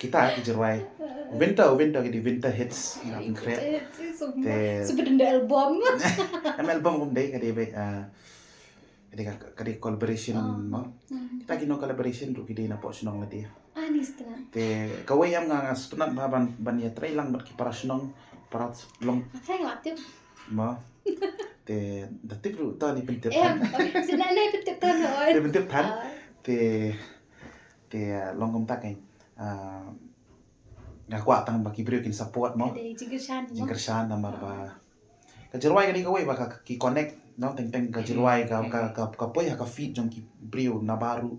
kita ki jingrwai winter, winter ki dei winter hits, nga pynkhriat. Te super dende album. Em album kum dei ka dei beit, ah, ka dei ka, ka dei collaboration mo. Kita ki nong collaboration ruh ki dei na pok shnong lade. Ani stunat. Te kawei em nga nga stunat ba ban ban ïa trei lang bad ki para shnong, para long. Apa yang latip? Mo. Te da tip ruh ta ni pyntip. Em, sina nai pyntip tan oi. Te pyntip tan. Te te long kumta kan. Ah, nga kwah tang ba ki briew kin support mo. Jingkyrshan mo. Jingkyrshan namar ba ka jingrwai ka dei kawei ba ka ki connect no, teng teng ka jingrwai ka ka ka poi ha ka feed jong ki briew na baroh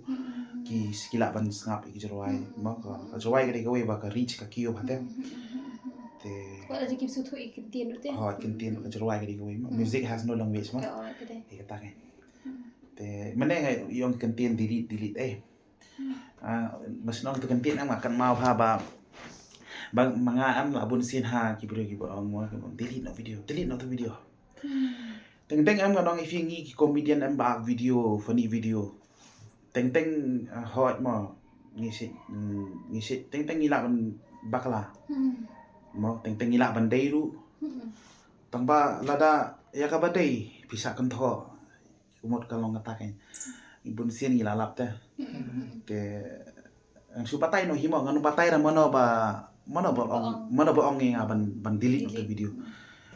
ki ki lah ban sngap ïa ki jingrwai mo. Ka jingrwai ka dei kawei ba ka reach ka kiew bha te. Te. Wat la jingkim suthu i ktien te. Ha, ktien ka jingrwai ka dei kawei mo. Music has no language mo. Ka dei. Ïa kata kan. Te mane nga ong ktien delete delete eh. Ah, mas nong tu ktien ang makan mau ha ba. Bang manga am la bun sin ha ki briew ki ba ong mo delete no video, delete no tu video. Teng teng em nga nong ifi ngi ki comedian em ba video, funny video. Teng teng hot mo ngi sit ngi sit teng teng ngi lah ban bakla. Mo teng teng ngi lah ban dei ruh. Tang ba lada ïa ka ba dei pisa kan tho. Kumut ka long kata kan. Bun sien ngi lah lap te. Te Ngan shu batai noh hi mo, ngan batai ra mano ba mano ba ong mano ba ong nga ban ban delete noh tu video.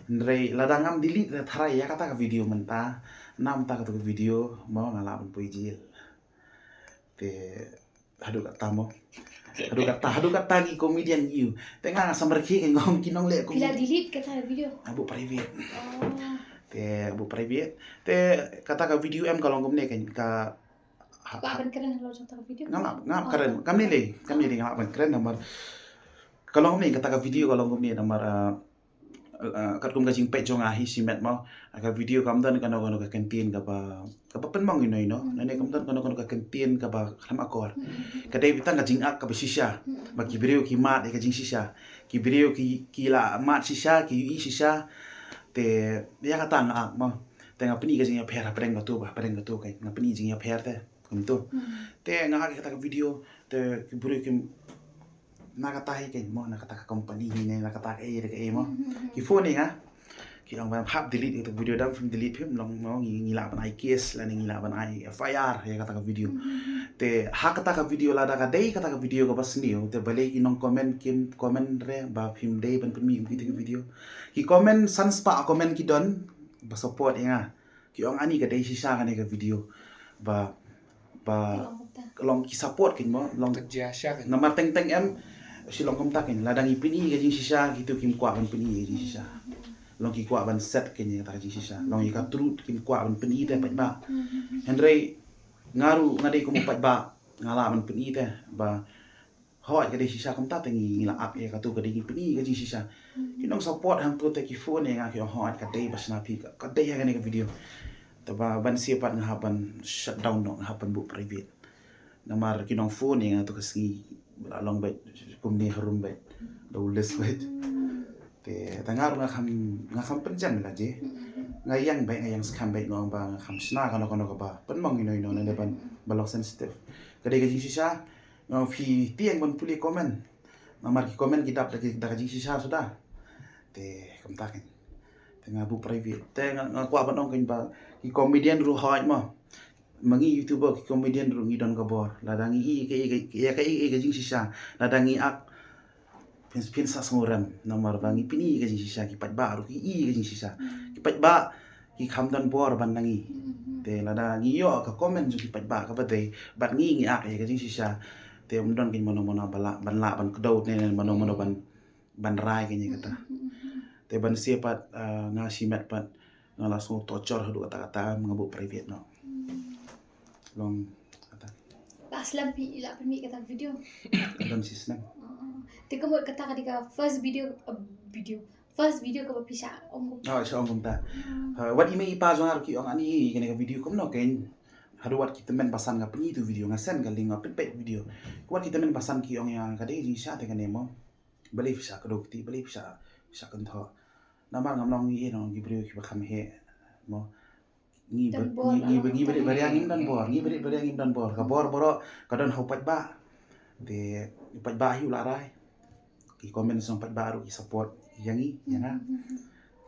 Hynrei lada ngam delete ra tharai ïa kata ka video mynta, namar kata ka video mo nga lah ban poi jail. Te haduh kata mo. Haduh kata haduh kata ki comedian ïa u. Te nga nga samar ki ngong ki nongleh ko. Phi la delete kata ka video? Abu private. Te abu private. Te kata ka video em ka long kumne kan ka Ka ban kren lo jong ta video. Nga lah nga lah kren kam ni le kam ni le nga lah ban kren namar ka long ni kata ka video ka long ni namar katkum ka jingpeit jong nga hi shimet mo ka video kam don kano kano ka ktien kaba kaba pynmong ino ino nane kam don kano kano ka ktien kaba khlem akor. Ka dei beit tang ka jingak kaba shisha ba ki briew ki mad ïa ka jingshisha ki briew ki ki la mad shisha ki ïohi shisha. Te ïa kata nga ak mo te nga pyni ka jingïapher hapdeng katu ba hapdeng katu ka nga pyni jingïapher te. Kumtu. Te nga ak ïa kata ka video te ki briew ki na kata hi kein mo na kata ka company hi ne na kata ka ei ka ei mo. Ki phone ïa nga ki ong ban hap delete kata video dang phim delete phim long mo ngi ngi lah ban ai case lane ngi lah ban ai F I R ïa kata ka video. Te ha kata ka video lada ka dei kata ka video kaba sniew te balei ki nong comment kim comment re ba phim dei ban pynmih ïa kata ka video. Ki comment san spah comment ki don ba support ïa nga. Ki ong ani ka dei shisha kane ka video ba ba long ki support kein mo long namar teng teng em shi long kumta kein lada ngi pyni ka jingshisha kitu kim kwah ban pyni ka jingshisha. Long ki kwah ban set kein ïa ka jingshisha long ïa ka truth kim kwah ban pyni te pat ba hynrei nga ruh nga dei kum pat ba nga lah ban pyni te ba Hooid ka dei shisha kumta te ngi ngi la ap ïa katu ka dei ngi pyni ka jingshisha. Ki nong support hangtu te ki phone ïa nga ki ong hooid ka dei ba shna phi ka dei ha kane ka video. Te ba ban siew pat nga hap ban shut down noh nga hap ban buh private. Namar ki nong phone ïa nga tu ka sngi la long beit kumne harum beit. Da u list beit. Te ta nga ruh nga kham nga kham pynjem la je. Nga ïeng beit nga ïeng skhem beit nga ong ba nga kham shna kano kano kaba pynmong ïano ïano ne ban ba long sensitive. Ka dei ka jingshisha. Nga phi tieng ban pule comment. Namar ki comment ki dap da ka jingshisha suda. Te kumta kan. Te nga buh private. Te nga kwah ban ong kan ba ki comedian ruh hooid mo. Ma ngi YouTuber ki comedian ruh ngi don ka bor. Lada ngi i ka i ka i ka jingshisha. Lada ngi ak phin phin sa sngewrem namar ba ngi pyni ka jingshisha ki paidbah ruh ki i ka jingshisha. Ki paidbah ki kham don bor ban na ngi. Te lada ngi ïoh ka comment jong ki paidbah kaba dei bad ngi ngi ak ïa ka jingshisha. Te ym don kein mano mano ba lah ban lah ban kdew ne mano mano ban ban rai kein ïa kata. Te ban siew pat nga shimet pat nga la sngew torture haduh katta katta nga buh private noh. Long kata. La slem phi la pynmih kata video. Don shi snem. Te ka mut kata ka dei ka first video, uh, video. First video kaba phi shah ong kumta. Oh, shah ong kumta. Uh, wat i mei i pa jong nga ruh ki ong ani kane ka video kumno kein. Haduh wat ki tymmen basan nga pyni tu video, nga send ka link, nga pynpeit video. Wat ki tymmen basan ki ong ïa nga ka dei jingshisha te kane mo. Balei phi shah kdew kti, balei phi shah, phi shah kynthoh. Namar ngam long ngi, eh, nong ki briew kiba kham heh mo. Ngi ba, ngi ba, ngi ba rit ba ria ngim don bor, ngi ba rit ba ria ngim don bor. Ka bor baroh ka don ha u paidbah. Te u paidbah hi u la rai. Ki comment song paidbah ruh ki support ïa ngi, ïa nga.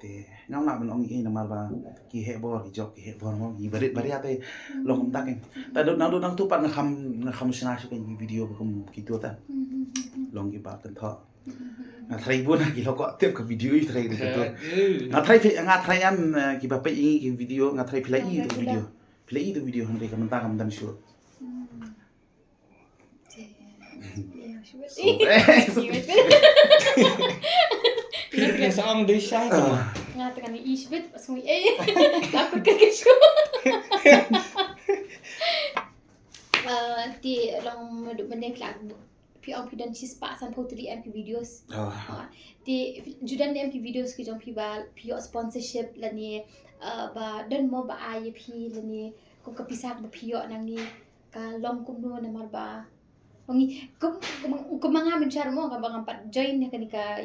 Te ngam lah ban ong ei namar ba ki heh bor, ki jop ki heh bor mo, ngi ba rit ba ria te long kumta kein. Ta dut nang dut nang tu pat nga kham, nga kham shna shu kein ki video ba kum kito ta. Long kiba kynthoh. Nga tharai bun ha ki lok tip ka video i tharai dei ka tu. Nga tharai phi, nga tharai em, eh, kiba peit ïa ngi ki video, nga tharai phi la i tu video. Phi la i tu video hynrei ka mynta kam don shuh. Nga tengah ni ishbit pasung eh. Takut ke kesu. Ti long madu mendek lah. Phi ong phi don shispah sanphew tylli em ki videos. Te ju don em ki videos ki jong phi ba phi ïoh sponsorship lane, uh, ba don mo ba ai ïa phi lane kum ka pisa ba phi ïoh na ngi ka long kumno namar ba ngi kum, kum, kum nga mynshar mo ka ba ngam pat join ïa kane ka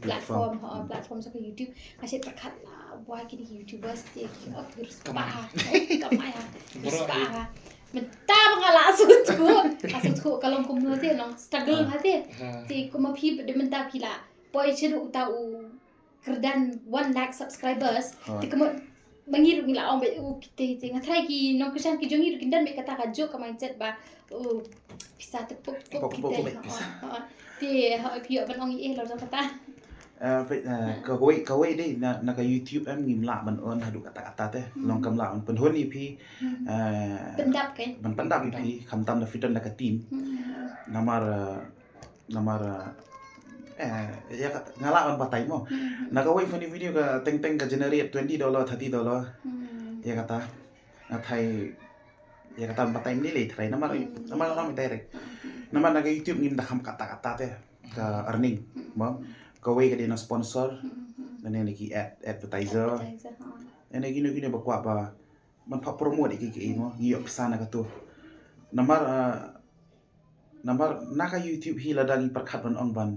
platform, ha platform jong ka YouTube. Nga shet pyrkhat la wai kine ki YouTubers te ki ong ki riewspah, kamai ha riewspah. Mynta ba nga la sngewthuh, la sngewthuh ka long kumno te, long struggle ha te. Te kumba phi de mynta phi la poi sha uta u kyrdan one lakh subscribers. Te kumba ba ngi ruh ngi la ong ba u kite te nga tharai ki nongkyrshan ki jong ngi ruh kin don bad kata ka jok ka mindset ba u pisa te pok pok kite. Te ha phi ïoh ban ong ïa eh lor jong kata. Kawei, kawei dei na, na ka YouTube em ngim lah ban earn haduh katta katta te. Long kam lah ban pynhun ïa phi. Pyndap kan? Ban pyndap ïa phi, khamtam da phi don da ka team. Namar, namar, eh, ïa ka, nga lah ban batai mo. Na kawei funny video ka teng teng ka generate twenty dollar, thirty dollar. Ïa kata. Nga tharai ïa kata ban batai mynne lei tharai namar, namar nga long direct. Namar na ka YouTube ngim da kham katta katta te. Ka earning mo. Kawei ka dei na sponsor, lane na ki ad, advertiser, lane kino kino ba kwah ba ban pha promote ïa ki, ki mo, ngi ïoh pisa na katu. Namar, namar na ka YouTube hi lada ngi pyrkhat ban ong ban,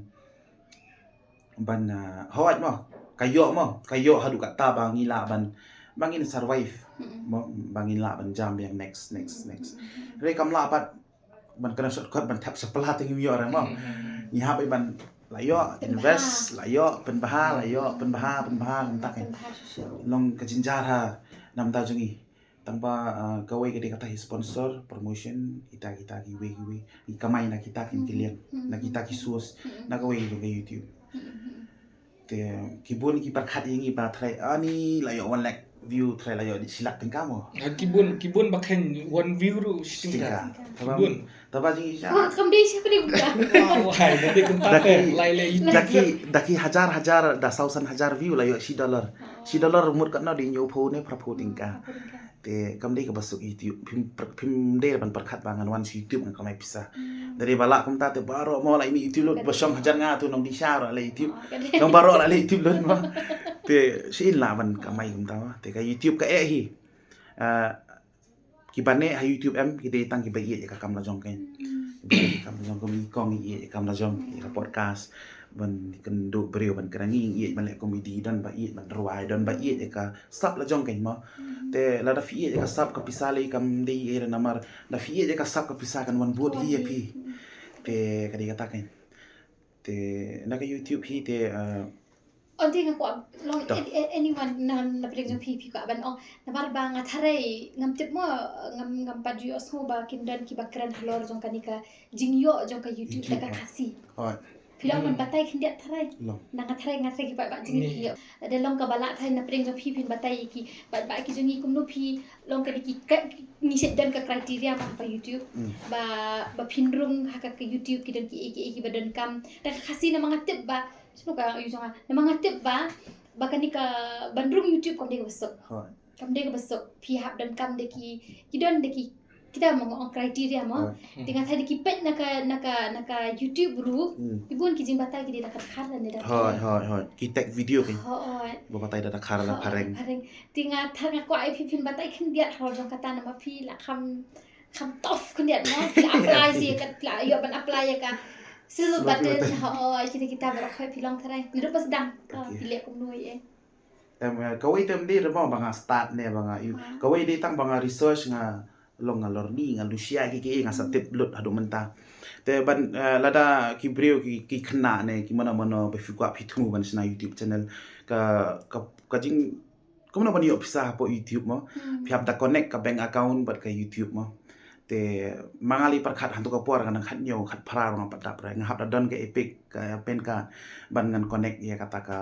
ban, hawat mo, ka ïoh mo, ka ïoh haduh katta ba ngi lah ban, ba ngin survive mo, ba ngin lah ban jam ïa next, next, next. Re kam lah pat ban kren shortcut ban thep shapla te ngim ïoh re mo. Ngi hap ban la ïoh invest, la ïoh pynbha, la ïoh pynbha, pynbha kumta kan. Long ka jynjar ha namar jong ngi. Tang ba kawei ka dei kata hi sponsor, promotion, kita kita kiwei kiwei. Ngi kamai na kita ki liang, na kita ki source, na kawei jong ka YouTube. Te ki bun ki pyrkhat ïa ngi ba tharai ani la ïoh one lakh view tharai la ïoh shi lak tyngka mo. Ki bun, ki bun ba khein one view ruh shi tyngka. Ki bun. Taba jing isha. Kam dei shi pynbun. Wah, hai dei kumta te. Lai lai. Da ki, da ki hajar hajar, da saw san hajar view la ïoh shi dollar. Shi dollar mut katno dei hynñiewphew ne phraphew tyngka. Te kam dei kaba suk YouTube, phim, phim dei ban pyrkhat ba ngan wan sha YouTube ngan kamai pisa. Te dei ba lah kumta te baroh mo la ïa mih YouTube lut ba shong hajar nga tu nongdie sha ruh la YouTube. Nong baroh la la YouTube lut mo. Te shin lah ban kamai kumta mo. Te ka YouTube ka eh hi. Kiba neh ha YouTube em ki dei tang kiba ïeit ïa ka kam la jong kein. Kiba ïeit ïa ka kam la jong, kum i kong i ïeit ïa ka kam la jong, ïa ka podcast. Ban kynduh briew ban kren ngi ïeit ban leh comedy, don ba ïeit ban rwai, don ba ïeit ïa ka sap la jong kein mo. Te lada phi ïeit ïa ka sap ka pisa lei kam dei ïa namar da phi ïeit ïa ka sap ka pisa kan wan bud hi ïa phi. Te ka dei kata kein. Te na ka YouTube hi te. Onti nga kwah long anyone na na pdeng jong phi phi kwah ban ong namar ba nga tharai ngam tip mo ngam ngam pat ju ïohsngew ba kin don kiba kren halor jong kane ka jingïoh jong ka YouTube da ka Khasi. Phi long ban batai khyndiat tharai. Na nga tharai nga tharai ki paidbah jong ngi ki ïoh. Da long kaba lah tharai na pdeng jong phi phin batai ki paidbah ki jong ngi kumno phi long ka dei ki ngi shet don ka criteria ba ha ka YouTube ba ba phin rung ha ka YouTube ki don ki ei ki ei kiba donkam da ka Khasi namar nga tip ba shu ka yu jong nga namar nga tip ba ba kane ka ban rung YouTube kam dei kaba suk. Kam dei kaba suk phi hap donkam da ki ki don da ki kita mo ong criteria mo. Te nga tharai da ki peit na ka, na ka, na ka YouTube ruh. Ki bun ki jingbatai ki dei da ka dkhar lane da. Hooid, hooid, hooid. Ki tag video ki. Hooid. Ba batai da dkhar la phareng. Phareng. Te nga tharai nga kwah ïa phi phin batai khyndiat halor jong kata namar phi la kham, kham tough khyndiat mo. Phi la apply ïa ka, phi la ïoh ban apply ïa ka silver button. Hooid, kita kita baroh hooid phi long tharai. Naduh ba sdang. Phi leh kumno ïa. Em, eh, kawei te ym dei re mo ba nga start ne ba nga ïoh. Kawei dei tang ba nga research nga long nga lorni nga lushia ki ki nga sa tip lut haduh mynta. Te ban, eh, lada ki briew ki, ki khynnah ne ki mano mano ba phi kwah phi thmu ban shna YouTube channel. Ka, ka, ka jing, kumno ban ïoh pisa hapoh YouTube mo. Phi hap da connect ka bank account bad ka YouTube mo. Te ma nga lei pyrkhat hangto ka por nga nang khat hynñiew khat phra nga pat dap re nga hap da don ka EPIC ka PAN card ban ngan connect ïa kata ka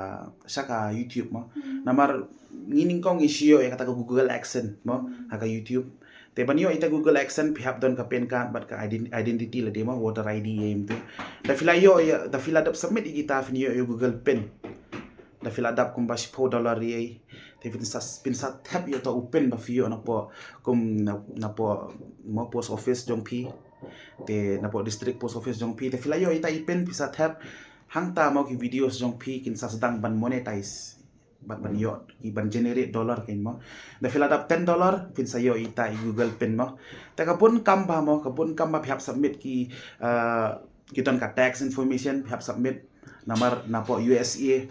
sha ka YouTube mo. Namar ngi nyngkong ngi shu ïoh ïa kata ka Google AdSense mo ha ka YouTube. Te ban ïoh ïa ka Google AdSense phi hap don ka PAN card bad ka ident-, identity lade mo, voter ID ïa ïa tu. Da phi la ïoh ïa, da phi la dep submit ïa kita phin ïoh ïa Google pin. Da phi la dap kumba shiphew dollar ïa. Te phin sa, phin sa thep ïa uta u pin ba phi ïoh napoh kum na, napoh mo post office jong phi. Te napoh district post office jong phi. Te phi la ïoh ïa uta i pin phi sa thep. Hangta mo ki videos jong phi kin sa sdang ban monetize. Ban, ban ïoh, ki ban generate dollar kein mo. Da phi la dap ten dollar, phin sa ïoh ïa uta i Google pin mo. Te ka bun kam ba mo, ka bun kam ba phi hap submit ki, eh, ki don ka tax information, phi hap submit namar napoh U S A.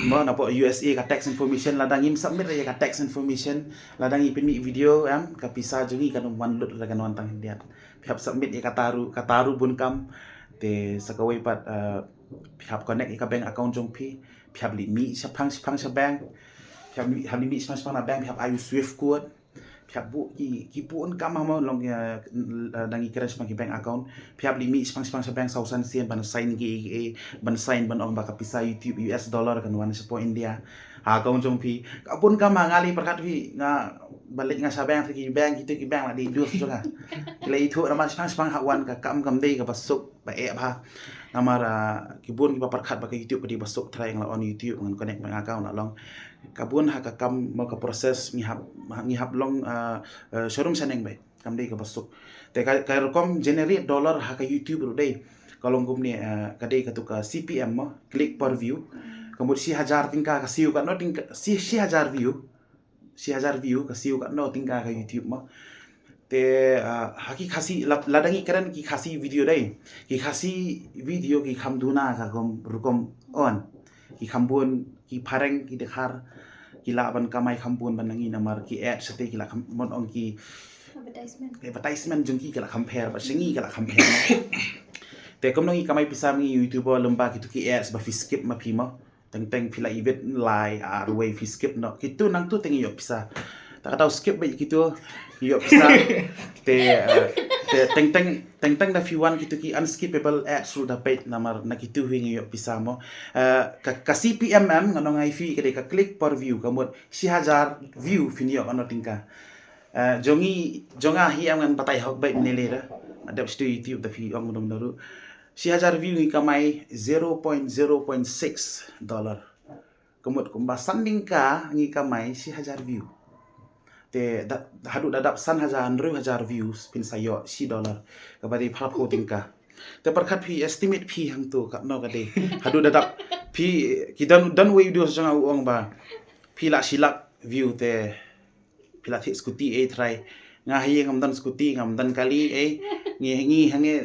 Mo napoh U S A ka tax information lada ngim submit ïa ka tax information, lada ngi pynmih video em, ka pisa jong ngi kan wan lut re kan wan tang khyndiat. Phi hap submit ïa kata ruh, kata ruh bun kam. Te sa kawei pat, eh, phi hap connect ïa ka bank account jong phi. Phi hap leit mih shaphang shaphang sha bank. Phi hap leit, hap leit mih shaphang shaphang na bank, phi hap ai u swift code. Phi hap buh ki, ki bun kam ha mo long, eh, eh, dang ïakren shaphang ki bank account. Phi hap leit mih shaphang shaphang sha bank saw san sien ban sign ki, ki, ban sign ban ong ba ka pisa YouTube U S dollar kan wan shapoh India ha account jong phi. Ka bun kam ha nga lei pyrkhat phi nga ba leit nga sha bank ki bank kitu ki bank la dei dus jong nga. Ki la ithuh namar shaphang shaphang ha wan ka kam kam dei kaba suk ba eh bha. Namar, ah, ki bun kiba pyrkhat ba ka YouTube ka dei ba suk tharai nga la on YouTube ngan connect bank account la long. Ka bun ha ka kam mo ka process ngi hap, ngi hap long, ah, eh, showroom shaneng bai. Kam dei kaba suk. Te ka, ka rukom generate dollar ha ka YouTube ruh dei. Ka long kumne, eh, ka dei katu ka C P M mo, click per view. Ka mut shi hajar tyngka ka siew katno tyngka, shi, shi hajar view. Shi hajar view ka siew katno tyngka ka YouTube mo. Te, ah, ha ki Khasi, la, lada ngi kren ki Khasi video dei. Ki Khasi video ki kham duna ka rukom, rukom on. Ki kham bun, ki phareng, ki dkhar, ki lah ban kamai kham bun ban nang ïa namar ki ad shatei ki lah kham bun ong ki advertisement. Advertisement jong ki ki lah kham pher, ba sha ngi ki lah kham pher. Te kumno ngi kamai pisa ma ngi YouTuber lem ba kitu ki ads ba phi skip ma phi mo. Teng teng phi la ibit lai ar wei phi skip noh. Kitu nangtu teng ïoh pisa. Ta ka dau skip beit kitu ïoh pisa. Te, eh, te teng teng, teng teng da phi wan kitu ki unskippable ads ruh da peit namar na kitu hi ngi ïoh pisa mo. Eh, ka, ka C P M em ngan ong ïa phi ka dei ka click per view ka mut shi hajar view phin ïoh katno tyngka. Eh, jong ngi, jong nga hi em ngan batai hok beit ne lei da. Nga dep shu YouTube da phi ong dum daru. Shi hajar view ngi kamai zero point zero point six dollar. Ka mut kumba san tyngka ngi kamai shi hajar view. Te da, haduh da dap san hajar, hynriew hajar views phin sa ïoh shi dollar. Kaba dei phraphew tyngka. Te pyrkhat phi estimate phi hangtu katno ka dei. Haduh da dap phi ki don, don wei u dos jong nga u ong ba phi lah shi lak view te phi la thiah scooty ei trai. Nga ha ïing ngam don scooty, ngam don kali ei. Ngi, ngi hangne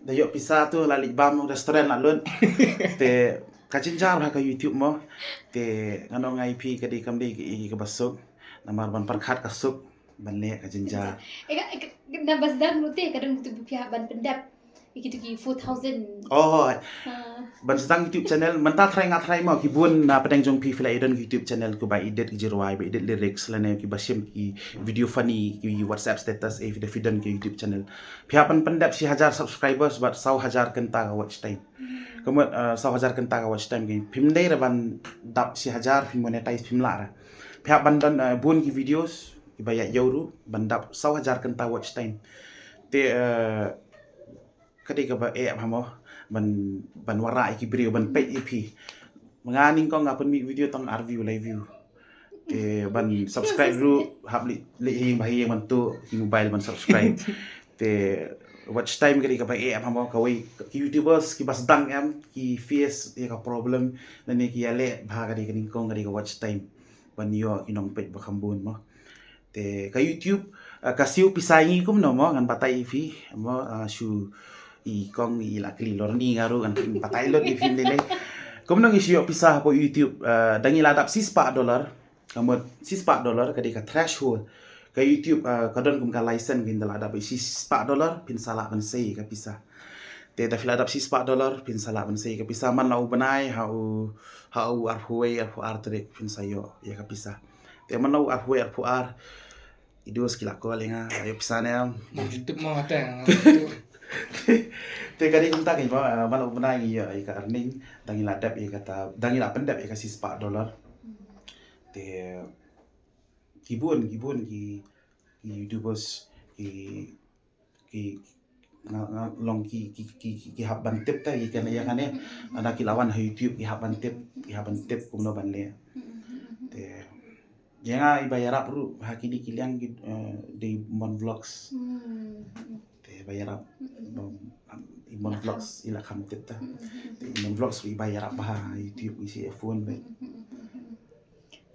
da ïoh pisa tu la leit bam restaurant la lut. Te ka jynjar ha ka YouTube mo. Te ngan ong ïa phi ka dei kam dei ka, ka, kaba suk. Namar ban pyrkhat ka suk ban leh ka jynjar. Eh, ka, eh, ka, na ba sdang ruh te ka don katu ba phi hap ban pyndep. Ïa kitu ki four thousand. Oh. Ha. Ban sdang YouTube channel, mynta tharai nga tharai mo ki bun na pdeng jong phi phi la i don ki YouTube channel kiba edit ki jingrwai, ba edit lyrics lane kiba shim ki video funny, ki WhatsApp status, eh, phi da phi don ki YouTube channel. Phi hap ban pyndep shi hajar subscribers bad saw hajar kynta ka watch time. Hmm. Ka mut, eh, saw hajar kynta ka watch time ki. Phim dei re ban dap shi hajar, phim monetize phim lah re. Phi hap ban don, eh, bun ki videos kiba ïa ïew ruh ban dap saw hajar kynta watch time. Te, eh, ka dei kaba eh bha mo ban, ban wanrah ïa ki briew ban peit ïa phi. Nga nyngkong nga pynmih video tang ar view lai view. Te ban subscribe ruh, hap leit, leit ha ïing ba ha ïing ban tuh ki mobile ban subscribe. Te watch time ka dei kaba eh em, ha mo, kawei ki YouTubers kiba sdang em, ki face ïa ka problem, lane ki ïaleh bha ka dei ka nyngkong, ka dei ka watch time. Ban ïoh ki nongpeit ba kham bun mo. Te ka YouTube, ah, ka siew pisa ïa ngi kumno mo, ngan batai ïa phi mo, ah, shu i kong i la kylli lorni nga ruh ngan batai lut ïa phi lei lei. Kumno ngi siew pisa hapoh YouTube, ah, da ngi la dap shispah dollar. Ka mut shispah dollar ka dei ka threshold. Ka YouTube, ah, ka don kum ka license, phin da la dap shispah dollar phin sa lah ban sei ka pisa. Te da phi la dap shispah dollar phin sa lah ban sei ka pisa, man la u bnai ha u, ha u arphew wei arphew ar tarik phin sa ïoh ïa ka pisa. Te man la u arphew wei arphew ar, i dos ki la call ïa nga, ïoh pisa ne em. Ngan ju tip mo kata. Te ka dei kumta kein mo, ah, man la u bnai ngi ïoh ïa ka earning, da ngi la dep ïa kata, da ngi la pyndep ïa ka shispah dollar. Te ki bun, ki bun ki, ki YouTubers, ki, ki, nga, nga long ki, ki, ki, ki, ki hap ban tip te ïa kane, ïa kane. Lada ki la wan ha YouTube ki hap ban tip, ki hap ban tip kumno ban leh. Te ïa nga iba ïarap ruh ha kine ki liang ki, eh, dei Mon Vlogs. Te ba ïarap, bam, i Mon Vlogs i la kham tip te. Te i Mon Vlogs ruh iba ïarap bha ha YouTube, i shi phone ba.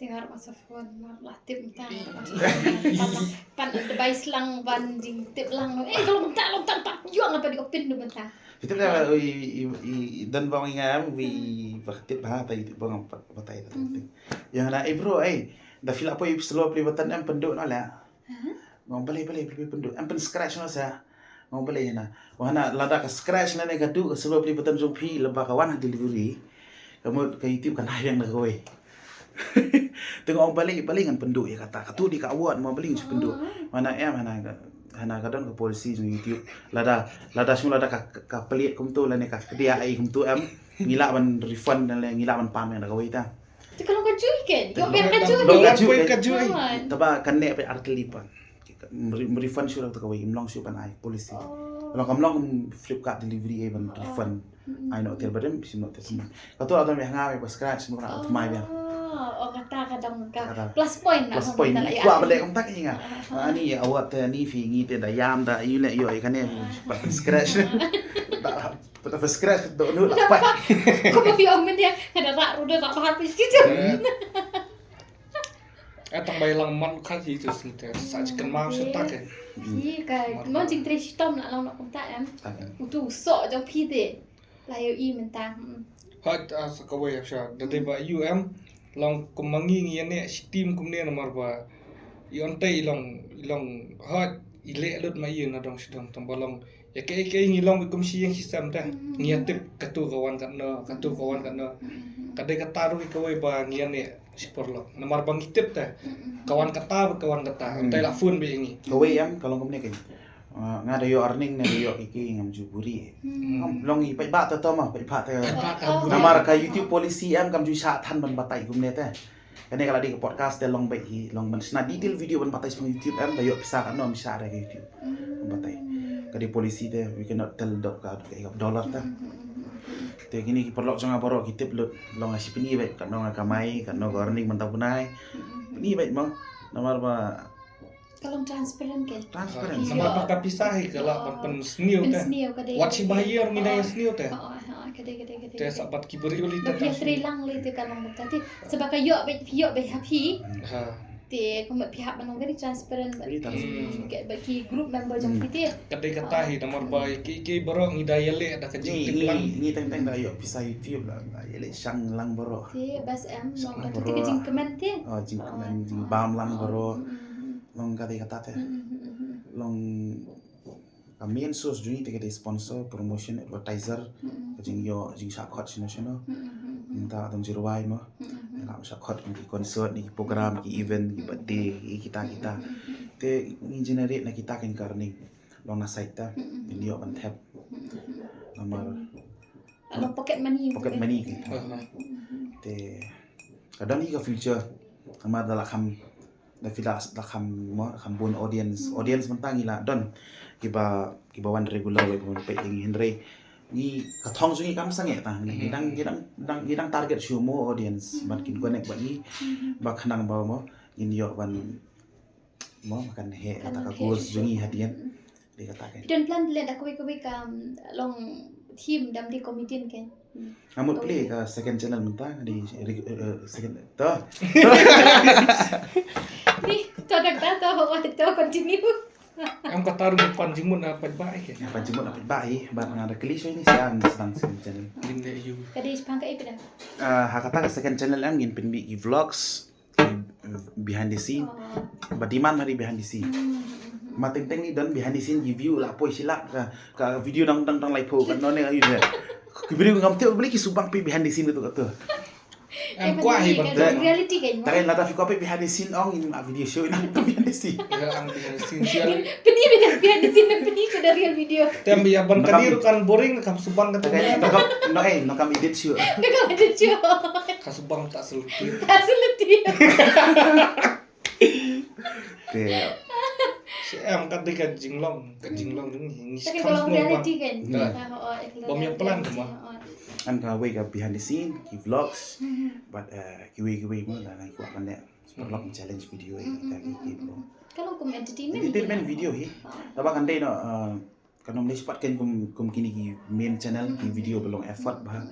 Te nga ruh sa phone, nga ruh la tip mynta. Pan, pan advice lang ban jingtip lang no. Eh, ka long mynta, long mynta, pat ïoh nga pat di open no mynta. Tip da, i, i, i, i don bang i ngam, i ba tip bha, ta i tip bang pat, pat ta i tip. Ïa nga na, eh bro, eh, da phi la poi slow play button em, pynduh noh la. Nga ong balei, balei, balei pynduh. Em, pyn-scratch noh sa. Nga ong balei hana. Ong hana, lada ka scratch lane ka duh ka slow play button jong phi lada ka wan ha delivery, ka mut ka YouTube kan hap ïeng da kawei. Te nga ong balei, balei ngan pynduh ïa kata. Katu dei ka award mo, balei ngan shu pynduh. Hana em, hana ka, hana ka don ka policy jong YouTube. Lada, lada shu lada ka, ka plie kumtu lane ka kdiah ai kumtu em, ngi lah ban refund lane ngi lah ban pam ïeng da kawei ta. Te ka long kajuh kein. Ïoh biang kajuh. Long kajuh kein. Kajuh. Taba kane pat ar tylli pat. Em re-, em refund shuh da kawei, im long shuh ban ai policy. Long kam long kum Flipkart delivery ei ban refund. Ai noh tiar barim, shim noh tiar barim. Kato la don ïa nga ba scratch, shim noh thymmai biang. Oh, kata ka dang ka plus point na. Plus point. Kwah ba leh kumta ïa nga. Ani award te ani phi ngi te da ïam da ïu leh ïoh ïa kane pat scratch. Da Pat first crash dohnud la pat. Ko ba phi ong mynta ka da rah ruh da rah bha phi tu. Eh, tang ba ïalang mat ka hi tu sngewthuh. Sa ji kynmaw shu tak eh. Ïa ka mon jingtrei shitom la long na kumta em. Utu u soh jong phi te. La ïohi mynta. Hooid, ah, sa kawei ap sha da dei ba ïu em. Long kum ma ngi ngi ïaneh shi team kumne namar ba i on tei i long, i long hooid i leh lut ma i na dong sdang tang ba long ïa kaei kaei ngi long kum shi ïing shi sem te. Ngi ïa tip katu ka wan katno, katu ka wan katno. Ka dei kata ruh kawei ba ngi ïaneh shi paralok namar ba ngi tip te ka wan kata bad ka wan kata. On tei la phone ba ïa ngi. Kawei em ka long kumne kein. Ah, nga da ïoh earning ne da ïoh kiki ngam ju buri. Ngam long i paidbah te to ma, paidbah te. Namar ka YouTube policy em kam ju shah than ban batai kumne te. Kane ka la dei ka podcast te long beit hi, long ban shna detail video ban batai sha YouTube em, da ïoh pisa katno em shah re ka YouTube. Ban batai. Ka dei policy te, we cannot tell dot ka, ka dollar te. Te kine ki paralok jong nga baroh ki tip lut, long nga shi pyni beit katno nga kamai, katno ka earning mynta u bnai. Pyni beit mo. Namar ba Ka long transparent ke? Transparent. Namar ba ka pisa hi ka lah ban pynsniew te. Pynsniew ka dei. Wat shi ba ïa ngi da ïa sniew te. Oh, oh, oh, ka dei, ka dei, ka dei. Te sa bat ki briew li te. Ba phi ïa trei lang li te ka long mynta te. Sa ba ka ïoh beit, ïoh beit ha phi. Ha. Te kumba phi hap ban long very transparent ba, very transparent. Ba ki group member jong phi te. Ka dei kata hi namar ba ki, ki baroh ngi da ïaleh da ka jingtip lang. Ngi teng teng da ïoh pisa YouTube la, da ïaleh shang lang baroh. Te bas em long ka te ka jingkmen te. Oh, jingkmen, jingbam lang baroh. Long ka dei kata te. Long ka main source jong ngi te ka dei sponsor, promotion, advertiser, ka jingïoh, jingshah khot shano shano. Mynta ka dang jingrwai mo. Ka shah khot ki concert, ki program, ki event, ki birthday, ki kita kita. Te ngi generate na kita kein ka earning. Long na side ta, pynïoh ban thep. Namar Ano pocket money. Pocket money ki. Te ka don hi ka future. Namar da la kham, da phi la, da kham mo, da kham bun audience. Audience mynta ngi la don kiba, kiba wan regular, ba wan peit ïa ngi hynrei ngi ka thong jong ngi kam sangeh ta, ngi dang, ngi dang, dang, ngi dang target shuh mo audience bad kin connect bad ngi, ba khnang ba mo ngin ïoh ban mo kan heh kata ka goals jong ngi hadien. Dei kata kan. Phi don plan leh da kawei kawei ka, um, long theme dang dei comedian kan. Nga mut play ka second channel mynta, dei re-, eh, second to. Ni to dak da to, to continue. Em kata ruh ngi pan jingmut na paidbah ïa ki. Ngi pan jingmut na paidbah ïa, bad nga da kylli shuwa ïa ngi sdang, sdang second channel. Ngin leh ïa u. Ka dei shaphang kaei phi da? Ah, ha kata ka second channel em ngin pynmih ki vlogs, ki, eh, behind the scene. Oh. Ba demand ha ri behind the scene. Hmm, hmm, hmm. Ma teng teng ni don behind the scene ki view la poi shi lak ka, ka video dang, dang, dang lai pho kan none ayu ne. Ki video ngam tip beli ki subang phi behind the scene tu tu. Em kwah hi ban ka reality kan. Tare lada phi kwah phi behind the scene ong in a video show in a behind the scene. Ya, ang behind the scene sial. Pynmih behind the scene, pynmih ka da real video. Tem ya ban kani ruh kan boring kam subang ka. Tare no kam, no eh, no kam edit show. No kam edit show. Ka subang tak seluti. Tak seluti. Te. Em ka dei ka jinglong, ka jinglong ni. Ka dei ka long reality kan. Bam ïa plan ma. An kawei ka behind the scene, ki vlogs, bad, eh, kiwei kiwei mo, la nang kwah kan leh. Super lok challenge video ïa ka ki, ki vlog. Ka long kum entertainment. Entertainment video hi. Taba kan dei no, eh, kan ym leh pat kan kum, kum kini ki main channel, ki video ba long effort ba.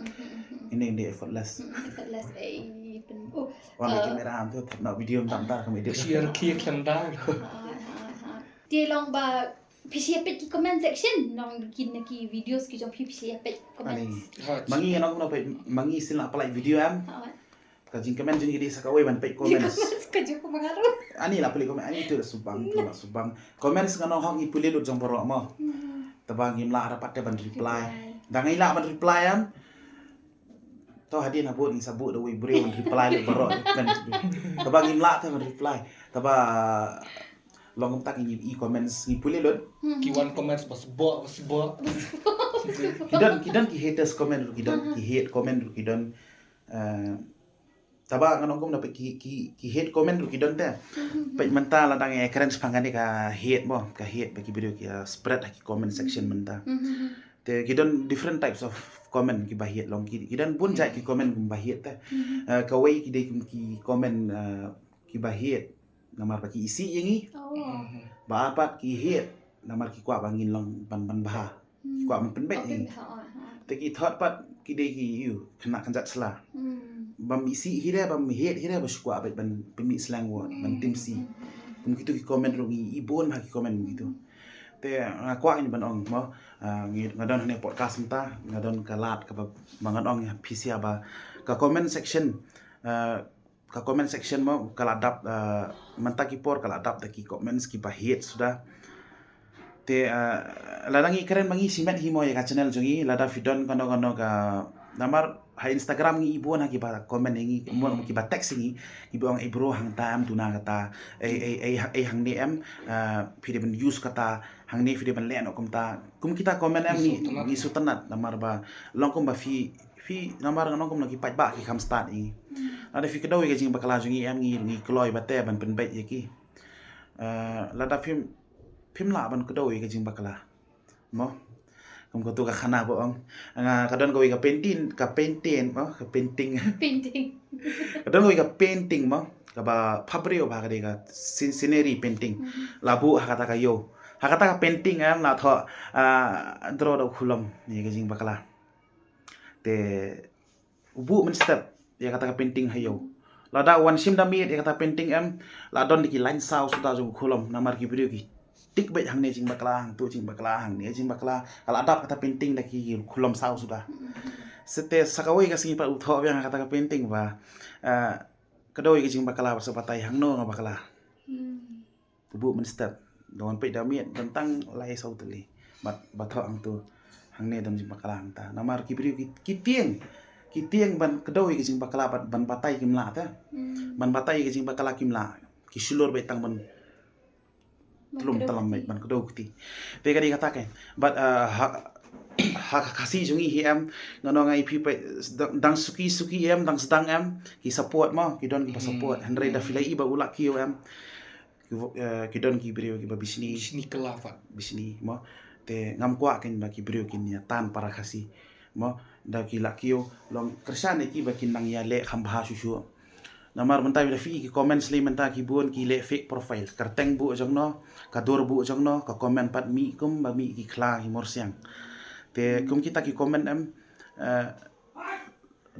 Ini dei effortless. Effortless, eh, pen-, oh, wang eh, kamera am tu, no video tam tam kam edit. Share ki kan da. Te long ba phi shu peit ki comment section, nong kin ki videos ki jong phi phi shu peit comment. Ma ngi nong no peit, ma ngi shu la peit video em. Ka jingcomment jong ngi dei sa kawei ban peit comments. Ka jong kumne ruh. Ani la peit comment, ani tu la subang, tu la subang. Comments nga nong hok ngi pule lut jong baroh mo. Taba ngim lah rapat te ban reply. Da ngi lah ban reply em. To hadien ha bud ngi sa bud da wei briew ban reply lut baroh. Taba ngim lah te ban reply. Taba long kumta ngi i comments ngi pule lut. Ki wan comments ba sbok, ba sbok. Ki don, ki don ki haters comment ruh ki don, ki hate comment ruh ki don. Eh, taba nga nong kum da peit ki, ki, ki hate comment ruh ki don te. Peit mynta la dang ïa kren shaphang kane ka hate mo, ka hate ba ki video ki, eh, spread ha ki comment section mynta. Te ki don different types of comment ki ba hate long ki, ki don bun jait ki comment ki ba hate te. Eh, kawei ki dei ki comment, eh, ki ba hate namar ba ki isih ïa ngi. Ba ar pat ki hate namar ki kwah ba ngin long ban, ban bha. Ki kwah ban pynbeit ïa ngi. Te ki thot pat ki dei ki ïa u khynnah kynjat sla. Bam isih hi re, bam hate hi re, ba shu kwah beit ban pynmih sleng wot, ban tim si. Kum kitu ki comment ruh ngi i bun ha ki comment kitu. Te nga kwah ngi ban ong mo, ah, ngi, nga don hane podcast mynta, nga don ka lad kaba, ba ngan ong ïa phi sha ba ka comment section, ah, ka comment section mo ka la dap, ah, mynta ki por ka la dap da ki comments ki ba hate suda. Te, ah, lada ngi kren ma ngi shimet hi mo ïa ka channel jong ngi, lada phi don kano kano ka, namar ha Instagram ngi i bun ha ki ba comment ïa ngi, mo ki ba text ïa ngi, ki ba ong, "Ei bro, hangta em duna kata, ei, ei, ei, ei hangne em, ah, phi dei ban use kata, hangne phi dei ban leh noh kumta." Kum kita comment em ngi, ngi sngewtynnat namar ba long kum ba phi, phi namar nga nong kum na ki paidbah ki kham stad ïa ngi. Lada phi kdew ïa ka jingbakla jong ngi em ngi, ngi kloi ba te ban pynbeit ïa ki. Eh, lada phim, phim lah ban kdew ïa ka jingbakla. Mo. Kum katu ka khana ba ong. Nga ka don kawei ka painting, ka painting, mo, ka painting. Painting. Ka don kawei ka painting mo. Kaba pha briew ba ka dei ka scen-, scenery painting. La buh ha kata ka ïew. Ha kata ka painting em la thoh, ah, draw da u khulom ïa ka jingbakla. Te u buh mynstep ïa kata ka painting ha ïew. Lada u wan shim da miet ïa kata painting em, la don da ki lain saw suda jong u khulom namar ki briew ki tik beit hangne jingbakla, hangtu jingbakla, hangne jingbakla. Ka la dap kata painting da ki khulom saw suda. Sete sa kawei ka sngi pat u thoh biang kata ka painting ba, eh, kdew ïa ka jingbakla ba sa batai hangno nga bakla. U buh mynstep. Don peit da miet, don tang lai saw tylli. Bad ba thoh hangtu. Hangne don jingbakla hangta. Namar ki briew ki, ki tieng. Ki tieng ban kdew ïa ka jingbakla bad ban batai kim lah te. Ban batai ïa ka jingbakla kim lah. Ki shlur beit tang ban tlum tlam beit ban kdew kti. Te ka dei kata ke. Bad, eh, ha, ha ka Khasi jong ngi hi em, nga ong ïa phi peit dang, dang suki suki em, dang sdang em, ki support mo, ki don ki ba support. Hynrei da phi la i ba u la kiew em. Ki, eh, ki don ki briew ki ba bishni. Bishni kylla pat. Bishni mo. Te ngam kwah kein ba ki briew kin ïa tan para Khasi. Mo, da ki la kiew, long kyrshan ïa ki ba kin nang ïaleh kham bha shuh shuh. Namar mynta da phi ki comments lei mynta ki bun ki leh fake profile. Kyrteng buh jong no, ka dur buh jong no, ka comment pat mih kum ba mih ki khla ki mur siang. Te kum kita ki comment em, eh,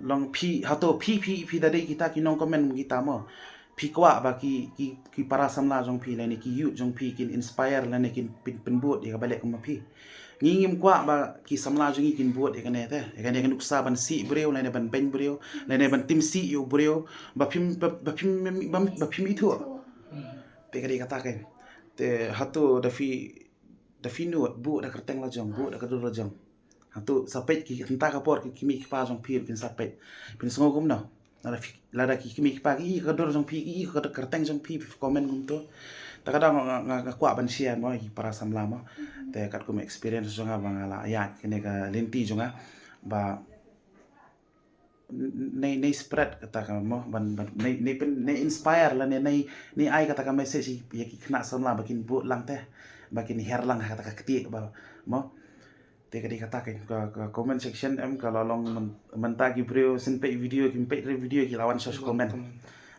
long phi, hato phi, phi, phi da dei kita ki nong comment kita mo. Phi kwah ba ki, ki, ki para samla jong phi lane ki youth jong phi kin inspire lane kin pyn, pynbud ïa kaba leh kum ma phi. Ngi ngim kwah ba ki samla jong ngi kin bud ïa kane te. Ïa kane ka nuksa ban sih briew lane ban beiñ briew lane ban tim sih ïa u briew ba phim, ba, ba phim, ba, ba phim ithuh. Te ka dei kata kein. Te hato da phi, da phi nud buh da kyrteng la jong, buh da ka dur la jong. Hato sa peit ki, hynta ka por ki kmie ki kpa jong phi phin sa peit, phin sngew kumno? Lada phi, lada ki kmie ki kpa ki i ka dur jong phi, ki i ka kyrteng jong phi, phi comment kumto. Ta ka daw nga, nga, nga kwah ban share mo ïa ki para samla mo. Te katkum experience jong nga ba nga la ïaid kane ka lynti jong nga ba n-, n-, nei, nei spread kata ka mo, ban, ban, nei, nei pyn, nei inspire lane nei, nei ai kata ka message ïa ki khynnah samla ba kin bud lang te, ba kin hiar lang ha kata ka ktieh ba mo. Te ka dei kata kein, ka, ka comment section em ka la long myn-, mynta ki briew shen peit video, kim peit re video ki la wan sha shu comment.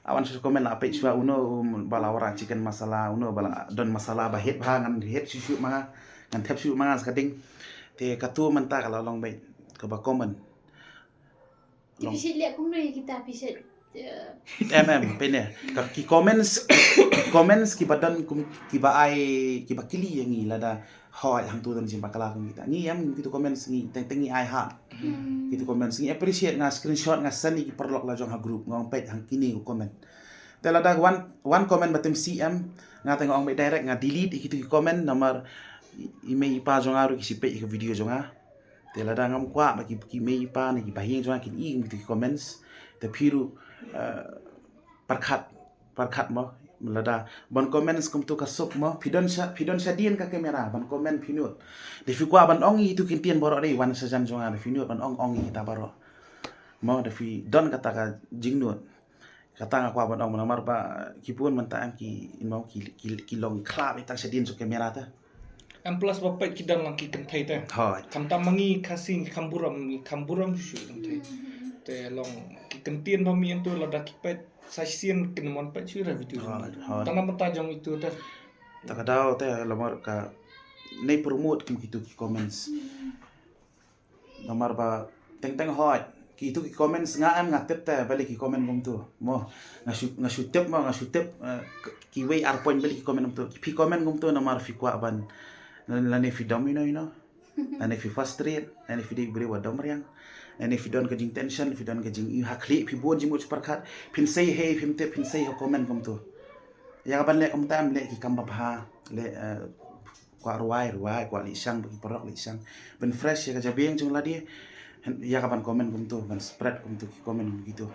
La wan sha shu comment, la peit shuwa uno, um, ba la wanrah chicken masala, uno ba la don masala ba het bha, ngan het shuh shuh ma nga, ngan thep shuh ma nga sa ka ding. Te katu mynta ka la long beit kaba common. Te phi shait leh kumno ïa kita, phi shait, eh, em, em, pyneh. Ka ki comments, comments kiba don kum, kiba ai, kiba kylli ïa ngi lada hooid hangto don jingbakla kum kita. Ngi em, kitu comments ngi teng teng ngi ai ha. Hmm. Kitu comments ngi appreciate, nga screenshot nga send ïa ki paralok la jong ha group, nga ong peit hang kine ki comment. Te lada wan, wan comment ba tim sih em, nga te nga ong beit direct, nga delete ïa kitu ki comment namar i, i mei i pa jong nga ruh ki shu peit ïa ka video jong nga. Te lada ngam kwah ba ki, ki mei i pa ne ki bahaïing jong nga kin i kum kitu ki comments. Te phi ruh, eh, pyrkhat, pyrkhat mo. Lada ban comments kumtu ka suk mo, phi don sha, phi don shadien ka camera ban comment phi nud. Te phi kwah ban ong ïa kitu ki ktien baroh, dei wan shajan jong nga, te phi nud ban ong, ong ïa kita baroh. Mo, te phi don kata ka jingnud. Kata nga kwah ban ong namar ba ki bun mynta em ki, you know, ki, ki, ki long khlad beit tang shadien jong camera te. Em plus ba peit ki don lang ki kynthei te. Hooid. Khamtam ma ngi Khasi ngi kham burom, ngi kham burom shuh shuh kynthei. Te long ki kyntien ba mih hangto lada ki peit sa shisien kin ym peit shuh ra video. Hooid, hooid. Tang namar ta jong itu te. Ta ka daw te lamar ka nei promote kum kitu ki comments. Namar ba teng teng hooid kitu ki comments nga em nga tip te balei ki comment kumtu. Mo, nga shu, nga shu tip mo, nga shu tip, eh, k-, kiwei ar point balei ki comment kumtu. Phi comment kumtu namar phi kwah ban, la, lane phi dom ïa uno ïa uno. Lane phi frustrate, lane phi dei briew ba dom riang. Lane phi don ka jingtension, phi don ka jing, ha khlieh phi bun jingmut jingpyrkhat. Phin sei hei, phim tip, phin sei ha comment kumtu. Ïa ka ban leh kumta em leh ki kam babha, leh, eh, kwah rwai, rwai, kwah leit shang, ba ki paralok leit shang. Ban fresh ïa ka jabieng jong lade, ïa ka ban comment kumtu, ban spread kumtu ki comment kum kitu.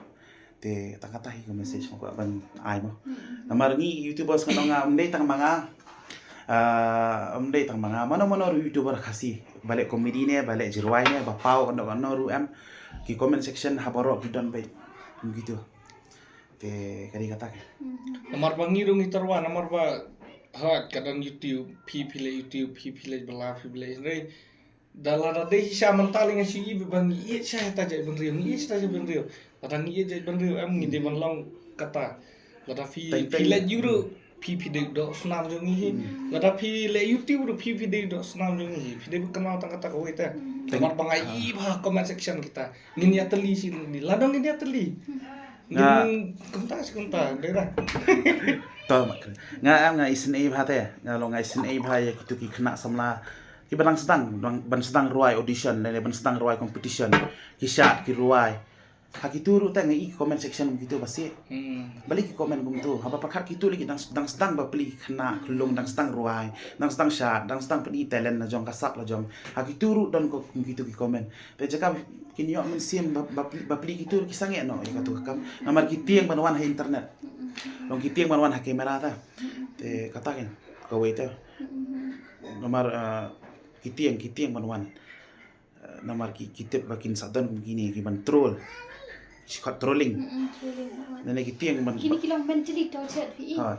Te tang kata hi ka message nga kwah ban ai mo. Namar ngi YouTubers nga ong nga, ym dei tang ma nga, ah, ym dei tang ma nga, mano mano ruh YouTuber Khasi, ba leh comedy ne, ba leh jingrwai ne, ba paw, kano kano ruh em, ki comment section ha baroh ki don beit kum kitu. Te ka dei kata kein. Namar ba ngi ruh ngi tyrwa, namar ba, ha, ka don YouTube, phi, phi leh YouTube, phi, phi leh bylla, phi leh hynrei. Da lada dei shisha mynta lei nga shu ïohi ba ngi ïeit shisha ïa ta jaitbynriew, ngi ïeit shisha jaitbynriew. Lada ngi ïeit jaitbynriew em ngi dei ban long kata. Lada phi, teng teng, phi leh YouTube ruh, phi, phi dei doh snam jong ngi hi. Hmm. Lada phi leh YouTube ruh, phi, phi dei doh snam jong ngi hi. Phi dei ban kynmaw tang kata kawei te. Teng, namar ba nga, ah, ïohi ba comment section kita. Ngin ïatylli shi lynti. Lada ngin ïatylli. Nga ngin kumta shi kumta, dei da. To, nga em nga isynei bha te. Nga long nga isynei bha ïa kitu ki khynnah samla kiba dang sdang, dang, ban sdang rwai audition, lane ban sdang rwai competition. Ki shad, ki rwai. Ha kitu ruh te nga i comment section kitu ba sih. Hmm. Balei ki comment kumtu. Haba pyrkhat kitu lei ki dang, dang sdang ba plie ki khynnah khyllung, dang sdang rwai, dang sdang shad, dang sdang pyni talent la jong, ka sap la jong. Ha kitu ruh don ko kum kitu ki comment. Te jaka kin ïoh mynsiem ba, ba, ba plie kitu ki sangeh noh ïa katu ka kam. Namar ki tieng ban wan ha internet. Long ki tieng ban wan ha camera ta. Te kata kein kawei te. Namar, eh, ki tieng, ki tieng ban wan. Eh, namar ki, ki tip ba kin sa don kum kine ki ban troll. Shi khot trolling. Mm, trolling, ha. Nane ki tieng ban. Kini ki long mentally tortured phi i. Ha.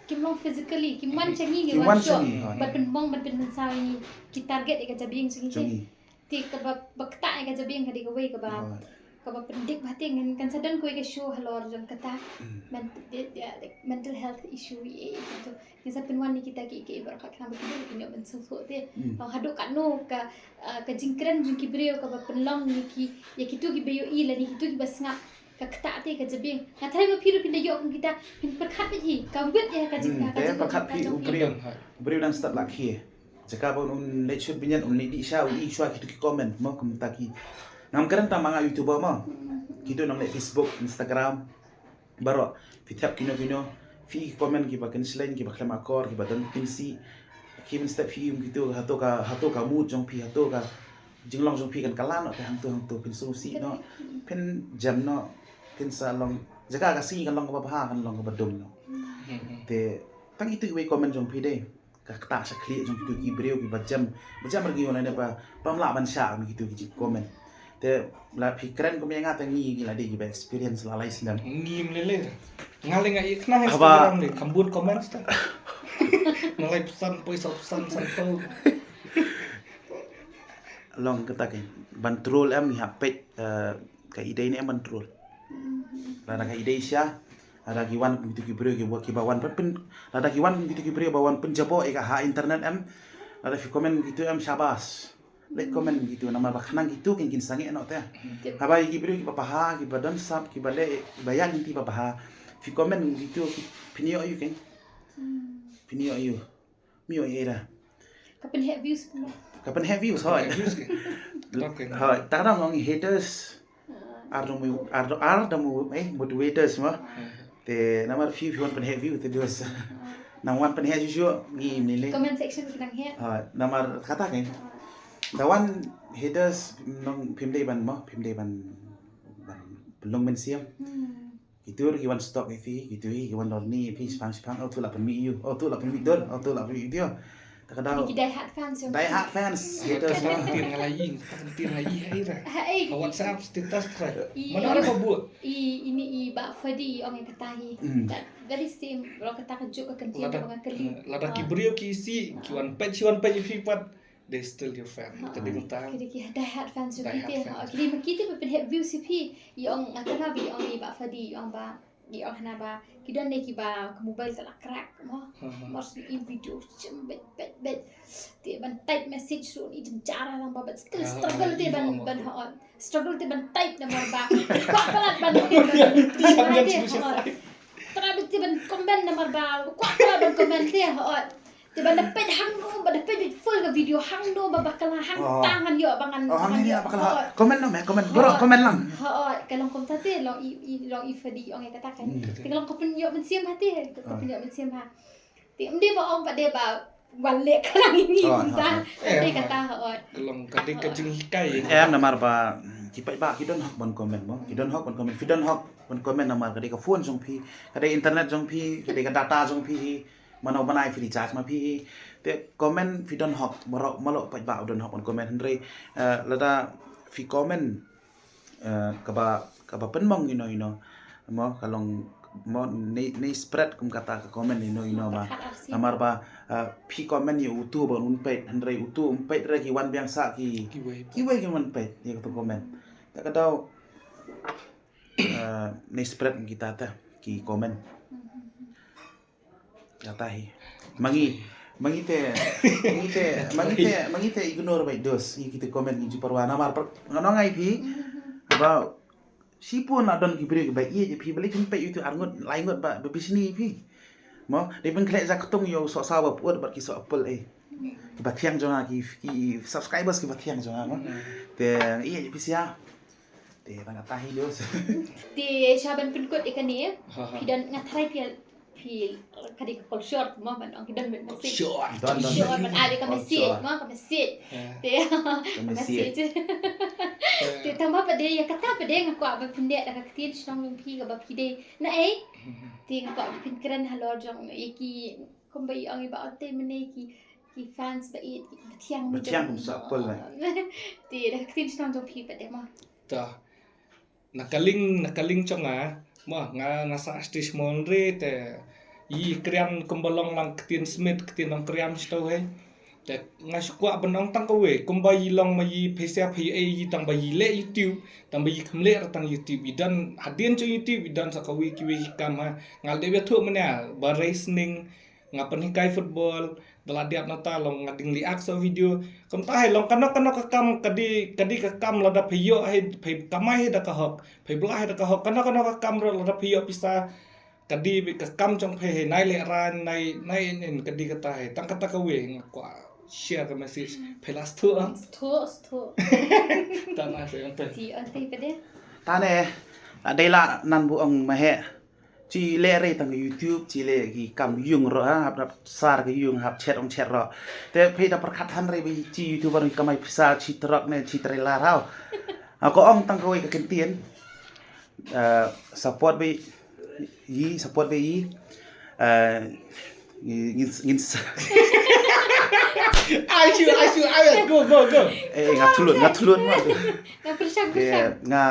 Kim long physically, kim wan changi Kim wan changi, ha. Ban pynbong, ban pynsawa ngi. Ki target ïa ka jabieng changi. Changi. Te kaba, ba ktah ïa ka jabieng ka dei kawei kaba. Ha. Kaba pyndik bha te ngan kan sa don kawei ka show halor jong kata. Hmm. Men-, de-, de-, like, mental health issue i, i, i, to. Ngan sa pynwan ïa kita ki, ki, baroh khnang ba ki, ki, ki, ban sngewthuh te. Hmm. Haduh katno ka, ah, ka jingkren jong ki briew kaba pynlong ïa ki, ïa kito kiba ïohi lane kito kiba sngap. Ka ktah te ka jabieng. Nga tharai ba phi ruh phin da ïoh kum kita, phin pyrkhat beit hi. Ka wit ïa ka jing, Hmm, ka te jing pyrkhat phi u briew. U briew dang stad la khie. Jaka ba un leit shut bynñiat, un leit dih sha, u i shuwa kito ki comment mo, kumta ki. Ngam kren tang ma nga YouTuber mo. Kito nang leit Facebook, Instagram. Baroh phi thep kino kino. Phi comment kiba kynslem, kiba khlem akor, kiba don kynsi. Ki mynstep phi um kito, hato ka, hato ka mood jong phi, hato ka jinglong jong phi kan kylla noh te hangto hangto, phin sngewsih noh. Phin jem noh. Phin sa long, jaka ka sngi kan long kaba bha, kan long kaba dum noh. Te tang itu iwei comment jong phi dei. Ka ktah sha khlieh jong kito ki briew kiba jem. Ba jem ruh ki wan ne ba, bym lah ban shah kum kito ki comment. Te la phi kren kum ïa nga te ngi, ngi la dei kiba experience la lai snem. Ngim lei lei. Nga lei nga ïa khnang Instagram lei, kham bun comment sta. Nga lai phew san, phew saw phew san, san phew. Long kata ka ban troll em, ngi hap peit, eh, ka i dei ne em ban troll. Lada ka i dei sha, lada ki wan kum kito ki briew kiba, kiba wan pyn, pyn, lada ki wan kum kito ki briew ba wan pynjaboh ïa ka ha internet em. Lada phi comment kum kito em, shabas. Leit comment kum kito, namar ba khnang kito kin, kin sangeh noh te. Haba ïa ki briew kiba bha, kiba don sap, kiba leh, kiba ïaid lynti ba bha. Phi comment kum kito, ki, phin ïoh aïu keiñ. Phin ïoh aïu. Mih ïa ira. Ka pynheh views pynban. Ka pynheh views, hooid. Views ke. Lap ke. Hooid, ta ka dang ong haters. Ar dang mu, ar dang, ar dang mu, eh, motivators mo. Te namar phi, phi wan pynheh view te dus. Nang wan pynheh shuh shuh, ngi ni le. Comment section ki nang heh. Hooid, namar kata ke. Da wan haters nong phim dei ban mo, phim dei ban, ban pynlong mynsiem. Hmm. Kito ruh ki wan stok ïa phi, kito hi ki wan lorni ïa phi, shipang shipang, oh tu la pynmih ïa u, oh tu la pynmih dur, oh tu la pynmih ïa u. Ta ka daw. Ki die hard fans jong Die hard fans, haters mo. Tang tir nga la ïing, tang tir nga ïing ha ira. Ha, eh. Ha WhatsApp status try. I, Mana ada kau buat. I, ini i Bah Fadi ong ïa kata hi. Hmm. That very same, ro kata ka juk ka kynti Lada, ka kynti. lada ki briew ki si, ki wan peit, ki wan peit ïa phi pat. They still your fan. Ka dei kumta. Ki dei ki die hard fans jong Die phi te. hard fans. Ha, ki dei ma ki te ba pynheh views ïa phi. I ong nga kynmaw ba i ong i Bah Fadi, i ong ba, i ong hana ba ki don ne kiba ka mobile ka la crack mo. Ha, ha. Mos i video shim beit beit beit. Te ban type message ruh i jynjar lang ba, but still Ah, struggle te i ban, ong ban ong. Hooid. Struggle te ban type namar ba kwah palat ban. Tiang Ban yang te, susah. Hooid. Try beit te ban comment namar ba kwah palat ban comment te, Hooid. Te ban da peit hangno, ban da peit beit full ka video hangno ba bakla hang Oh. tang ngan ïoh ba ngan. Oh, hang ni Ïoh. bakla. Hooid. Comment lang, eh, comment. Bro, Hooid. Comment lang. Hooid, ka long kumta te long i, i, long i Fadi ong ïa kata kan. Hmm. Te ka long ka pynïoh mynsiem ha te, ka Ah. pynïoh mynsiem ha. Te ym dei ba ong ba dei ba wan leh ka lang ini Oh, kumta. ha, ha. Ym dei kata, Hooid. Ka long ka dei ka jinghikai. Em, namar ba, mm, ki paidbah ki don hok ban comment mo. Ki don hok ban comment. Phi don hok ban comment namar ka dei ka phone jong phi, ka dei internet jong phi, ka dei ka data jong phi hi. Mano banai phi recharge ma phi hi. Te comment phi don hok, baroh, malo paidbah u don hok ban comment, hynrei, eh, lada phi comment, eh, kaba, kaba pynmong ino ino mo, ka long mo, ne, ne spread kum kata ka comment ino ino ba. Namar ba, eh, phi comment ïa utu ba un peit, hynrei utu um peit re, ki wan biang sa ki, Kiwei. Kiwei ki wan peit ïa katu comment. Ta ka daw, eh, ne spread kum kita ta ki comment. Kata hi. Ma ngi, ma ngi te, ma ngi te, ma ngi te, ma ngi te ignore beit dus ïa kita comment, ngi ju parwa namar par, ngan ong ïa phi. Ba shipun la don ki briew kiba ïeit ïa phi, ba leit peit ïa utu ar ngut, lai ngut ba, ba bishni ïa phi. Mo, dei pynkhleh ja ktung ïa u soh saw ba put bad ki soh apple, eh. Kiba thiang jong nga, ki, ki subscribers kiba thiang jong nga mo. Te ïeit ïa phi sha. Te tang kata hi dus. Te sha ban pynkut ïa kane. Ha, ha. Phi don, nga tharai phi, phi ka dei ka culture mo, ban ong ki don ban message. Sure. Don, don, Sure, don. ban ai ka message Culture. mo, ka message. Yeah. Te Ka message. message. Te tang ba pat de ïa kata pat de nga kwah ba phin leh da ka ktien shnong jong phi kaba phi dei na ei. Te nga kwah ba phin kren halor jong ïa ki, kumba i ong i Bah Ote mynne, ki, ki fans ba ïeit, ki ba thiang. Ba thiang kum soh apple, eh. Te da ka ktien shnong jong phi pat de mo. Ta. Na ka link, na ka link jong nga, mo, nga, nga sa stage mo re te, i kriam kumba long lang ktien Smith, ktien nongkriam shto he. Te nga shu kwah ban ong tang kawei, kumba i long ma i phesia phe ei i tang ba i leh YouTube, tang ba i kham leh ra tang YouTube, i don hadien jong YouTube, i don sa kawei kiwei ki kam ha. Nga dei ba thuh mane, ba reasoning, nga pynhikai football, da la dep nata long nga ding li ak sa video. Kumta he long kano kano ka kam ka di, ka di ka kam lada phe ïoh he, phe kamai he da ka hok, phe blah he da ka hok, kano kano ka kam ro lada phe ïoh pisa, ka di bi ka kam jong phe he, nai leh ran, nai, nai in in, ka di kata he, tang kata kawei nga kwah share ka message. Phe la sthu ah. Sthu, sthu. Tana se ang phe. Ti ang ti phe de. Tane, a dei la nan bu ong ma he. Chi leh re tang YouTube, chi leh ki kam yung ro ha, hap, hap sar ki yung, hap chet ong chet ro. Te phi da pyrkhat han re bi chi YouTuber ki kamai pisa, chi truck ne, chi trailer hau. Ha, ko ong tang kawei ka kyntien. Eh, support bi i, support bi i. Eh, ngin, ngin, ngin sa- Ai shu, ai shu, ai, go, go, go. Eh, nga thulun, nga thulun ma. Nga pyrshang, pyrshang. Nga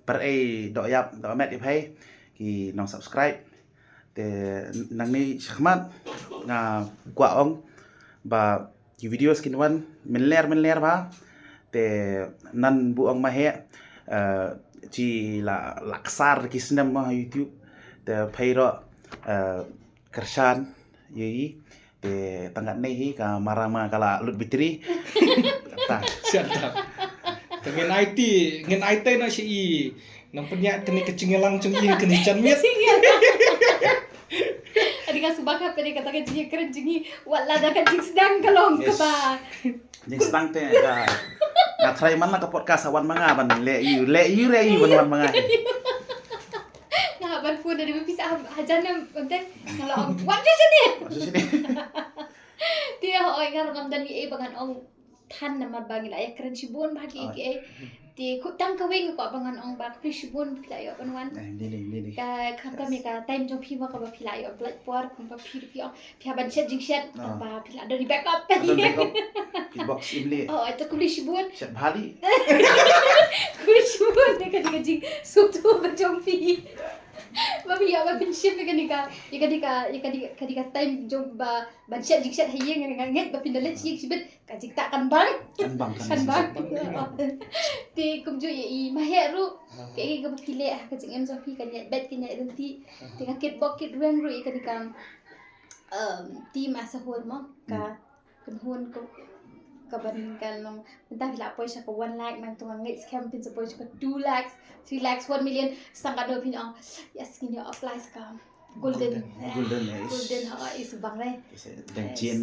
per ei dok yap, dok met i phai. Ki nong subscribe. Te nangne shakhmat nga kwah ong ba ki videos kin wan mynler mynler ba. Te nan bu ong ma he, eh, chi la laksar ki snem ma YouTube. Te phairo, eh, kyrshan ïa i. Te tang katne hi ka marama ka la lut bitri. Kata. Shut up. Te ngin ai ti, ngin ai te na shi i. Nang pynïaid kane ka jingïalang jong i kane jan miet. Adi ka subak hap adi kata ka jingïakren jong i. Wat la da ka jingsdang ka long. Yes. Kaba. Jingsdang te ka. Nga try man la ka podcast a wan ma nga ban leh ïu, leh ïu re ïu ban wan ma nga. Nga ban phone adi ba pisa hajan ne ban te. Nga la ong, "Wat ju sini." Wat ju sini. Te hooid nga ruh ngam don ei ei ba ngan ong than namar ba ngi la ïakren shibun bha ki ei ki ei. Te khuid tang kawei nga kwah ba ngan ong ba khublei shibun phi la ïoh ban wan. Eh, dei, dei, dei, dei. Ka khamtam ïa ka time jong phi mo kaba phi la ïoh blait por kumba phi phi ong phi hap ban shet jingshet ba phi la don backup. Don backup. Phi box im leh. Oh, ito khublei shibun. Shet bha leh. Khublei shibun ïa ka dei ka jingsngewthuh ka jong phi. Ba phi ïoh ba phin shim ïa ka dei ka, ïa ka dei ka, ïa ka dei ka time jong ba ban shet jingshet ha ïing nga ngeit ba phin da leit sha ïing shibit. Ka jingtah kan bang. Kan bang, kan bang. Te kumjuh ïa i ma heh ruh. Kaei kaba phi leh ha ka jingim jong phi kan ïaid beit kan ïaid ryntih. Te nga kit bok kit rweng ruh ïa kane ka, um, team as a whole mo. Ka kynhun ka, ka ban ka long mynta phi la poi sha ka one lakh nangta nga ngeit skhem phin sa poi sha ka two lakhs, three lakhs, one million. Sa kano phin ong yes ngin ïa apply sha ka golden. Golden, eh. Golden, eh, is golden, ha, is bang re. Is a dang chien.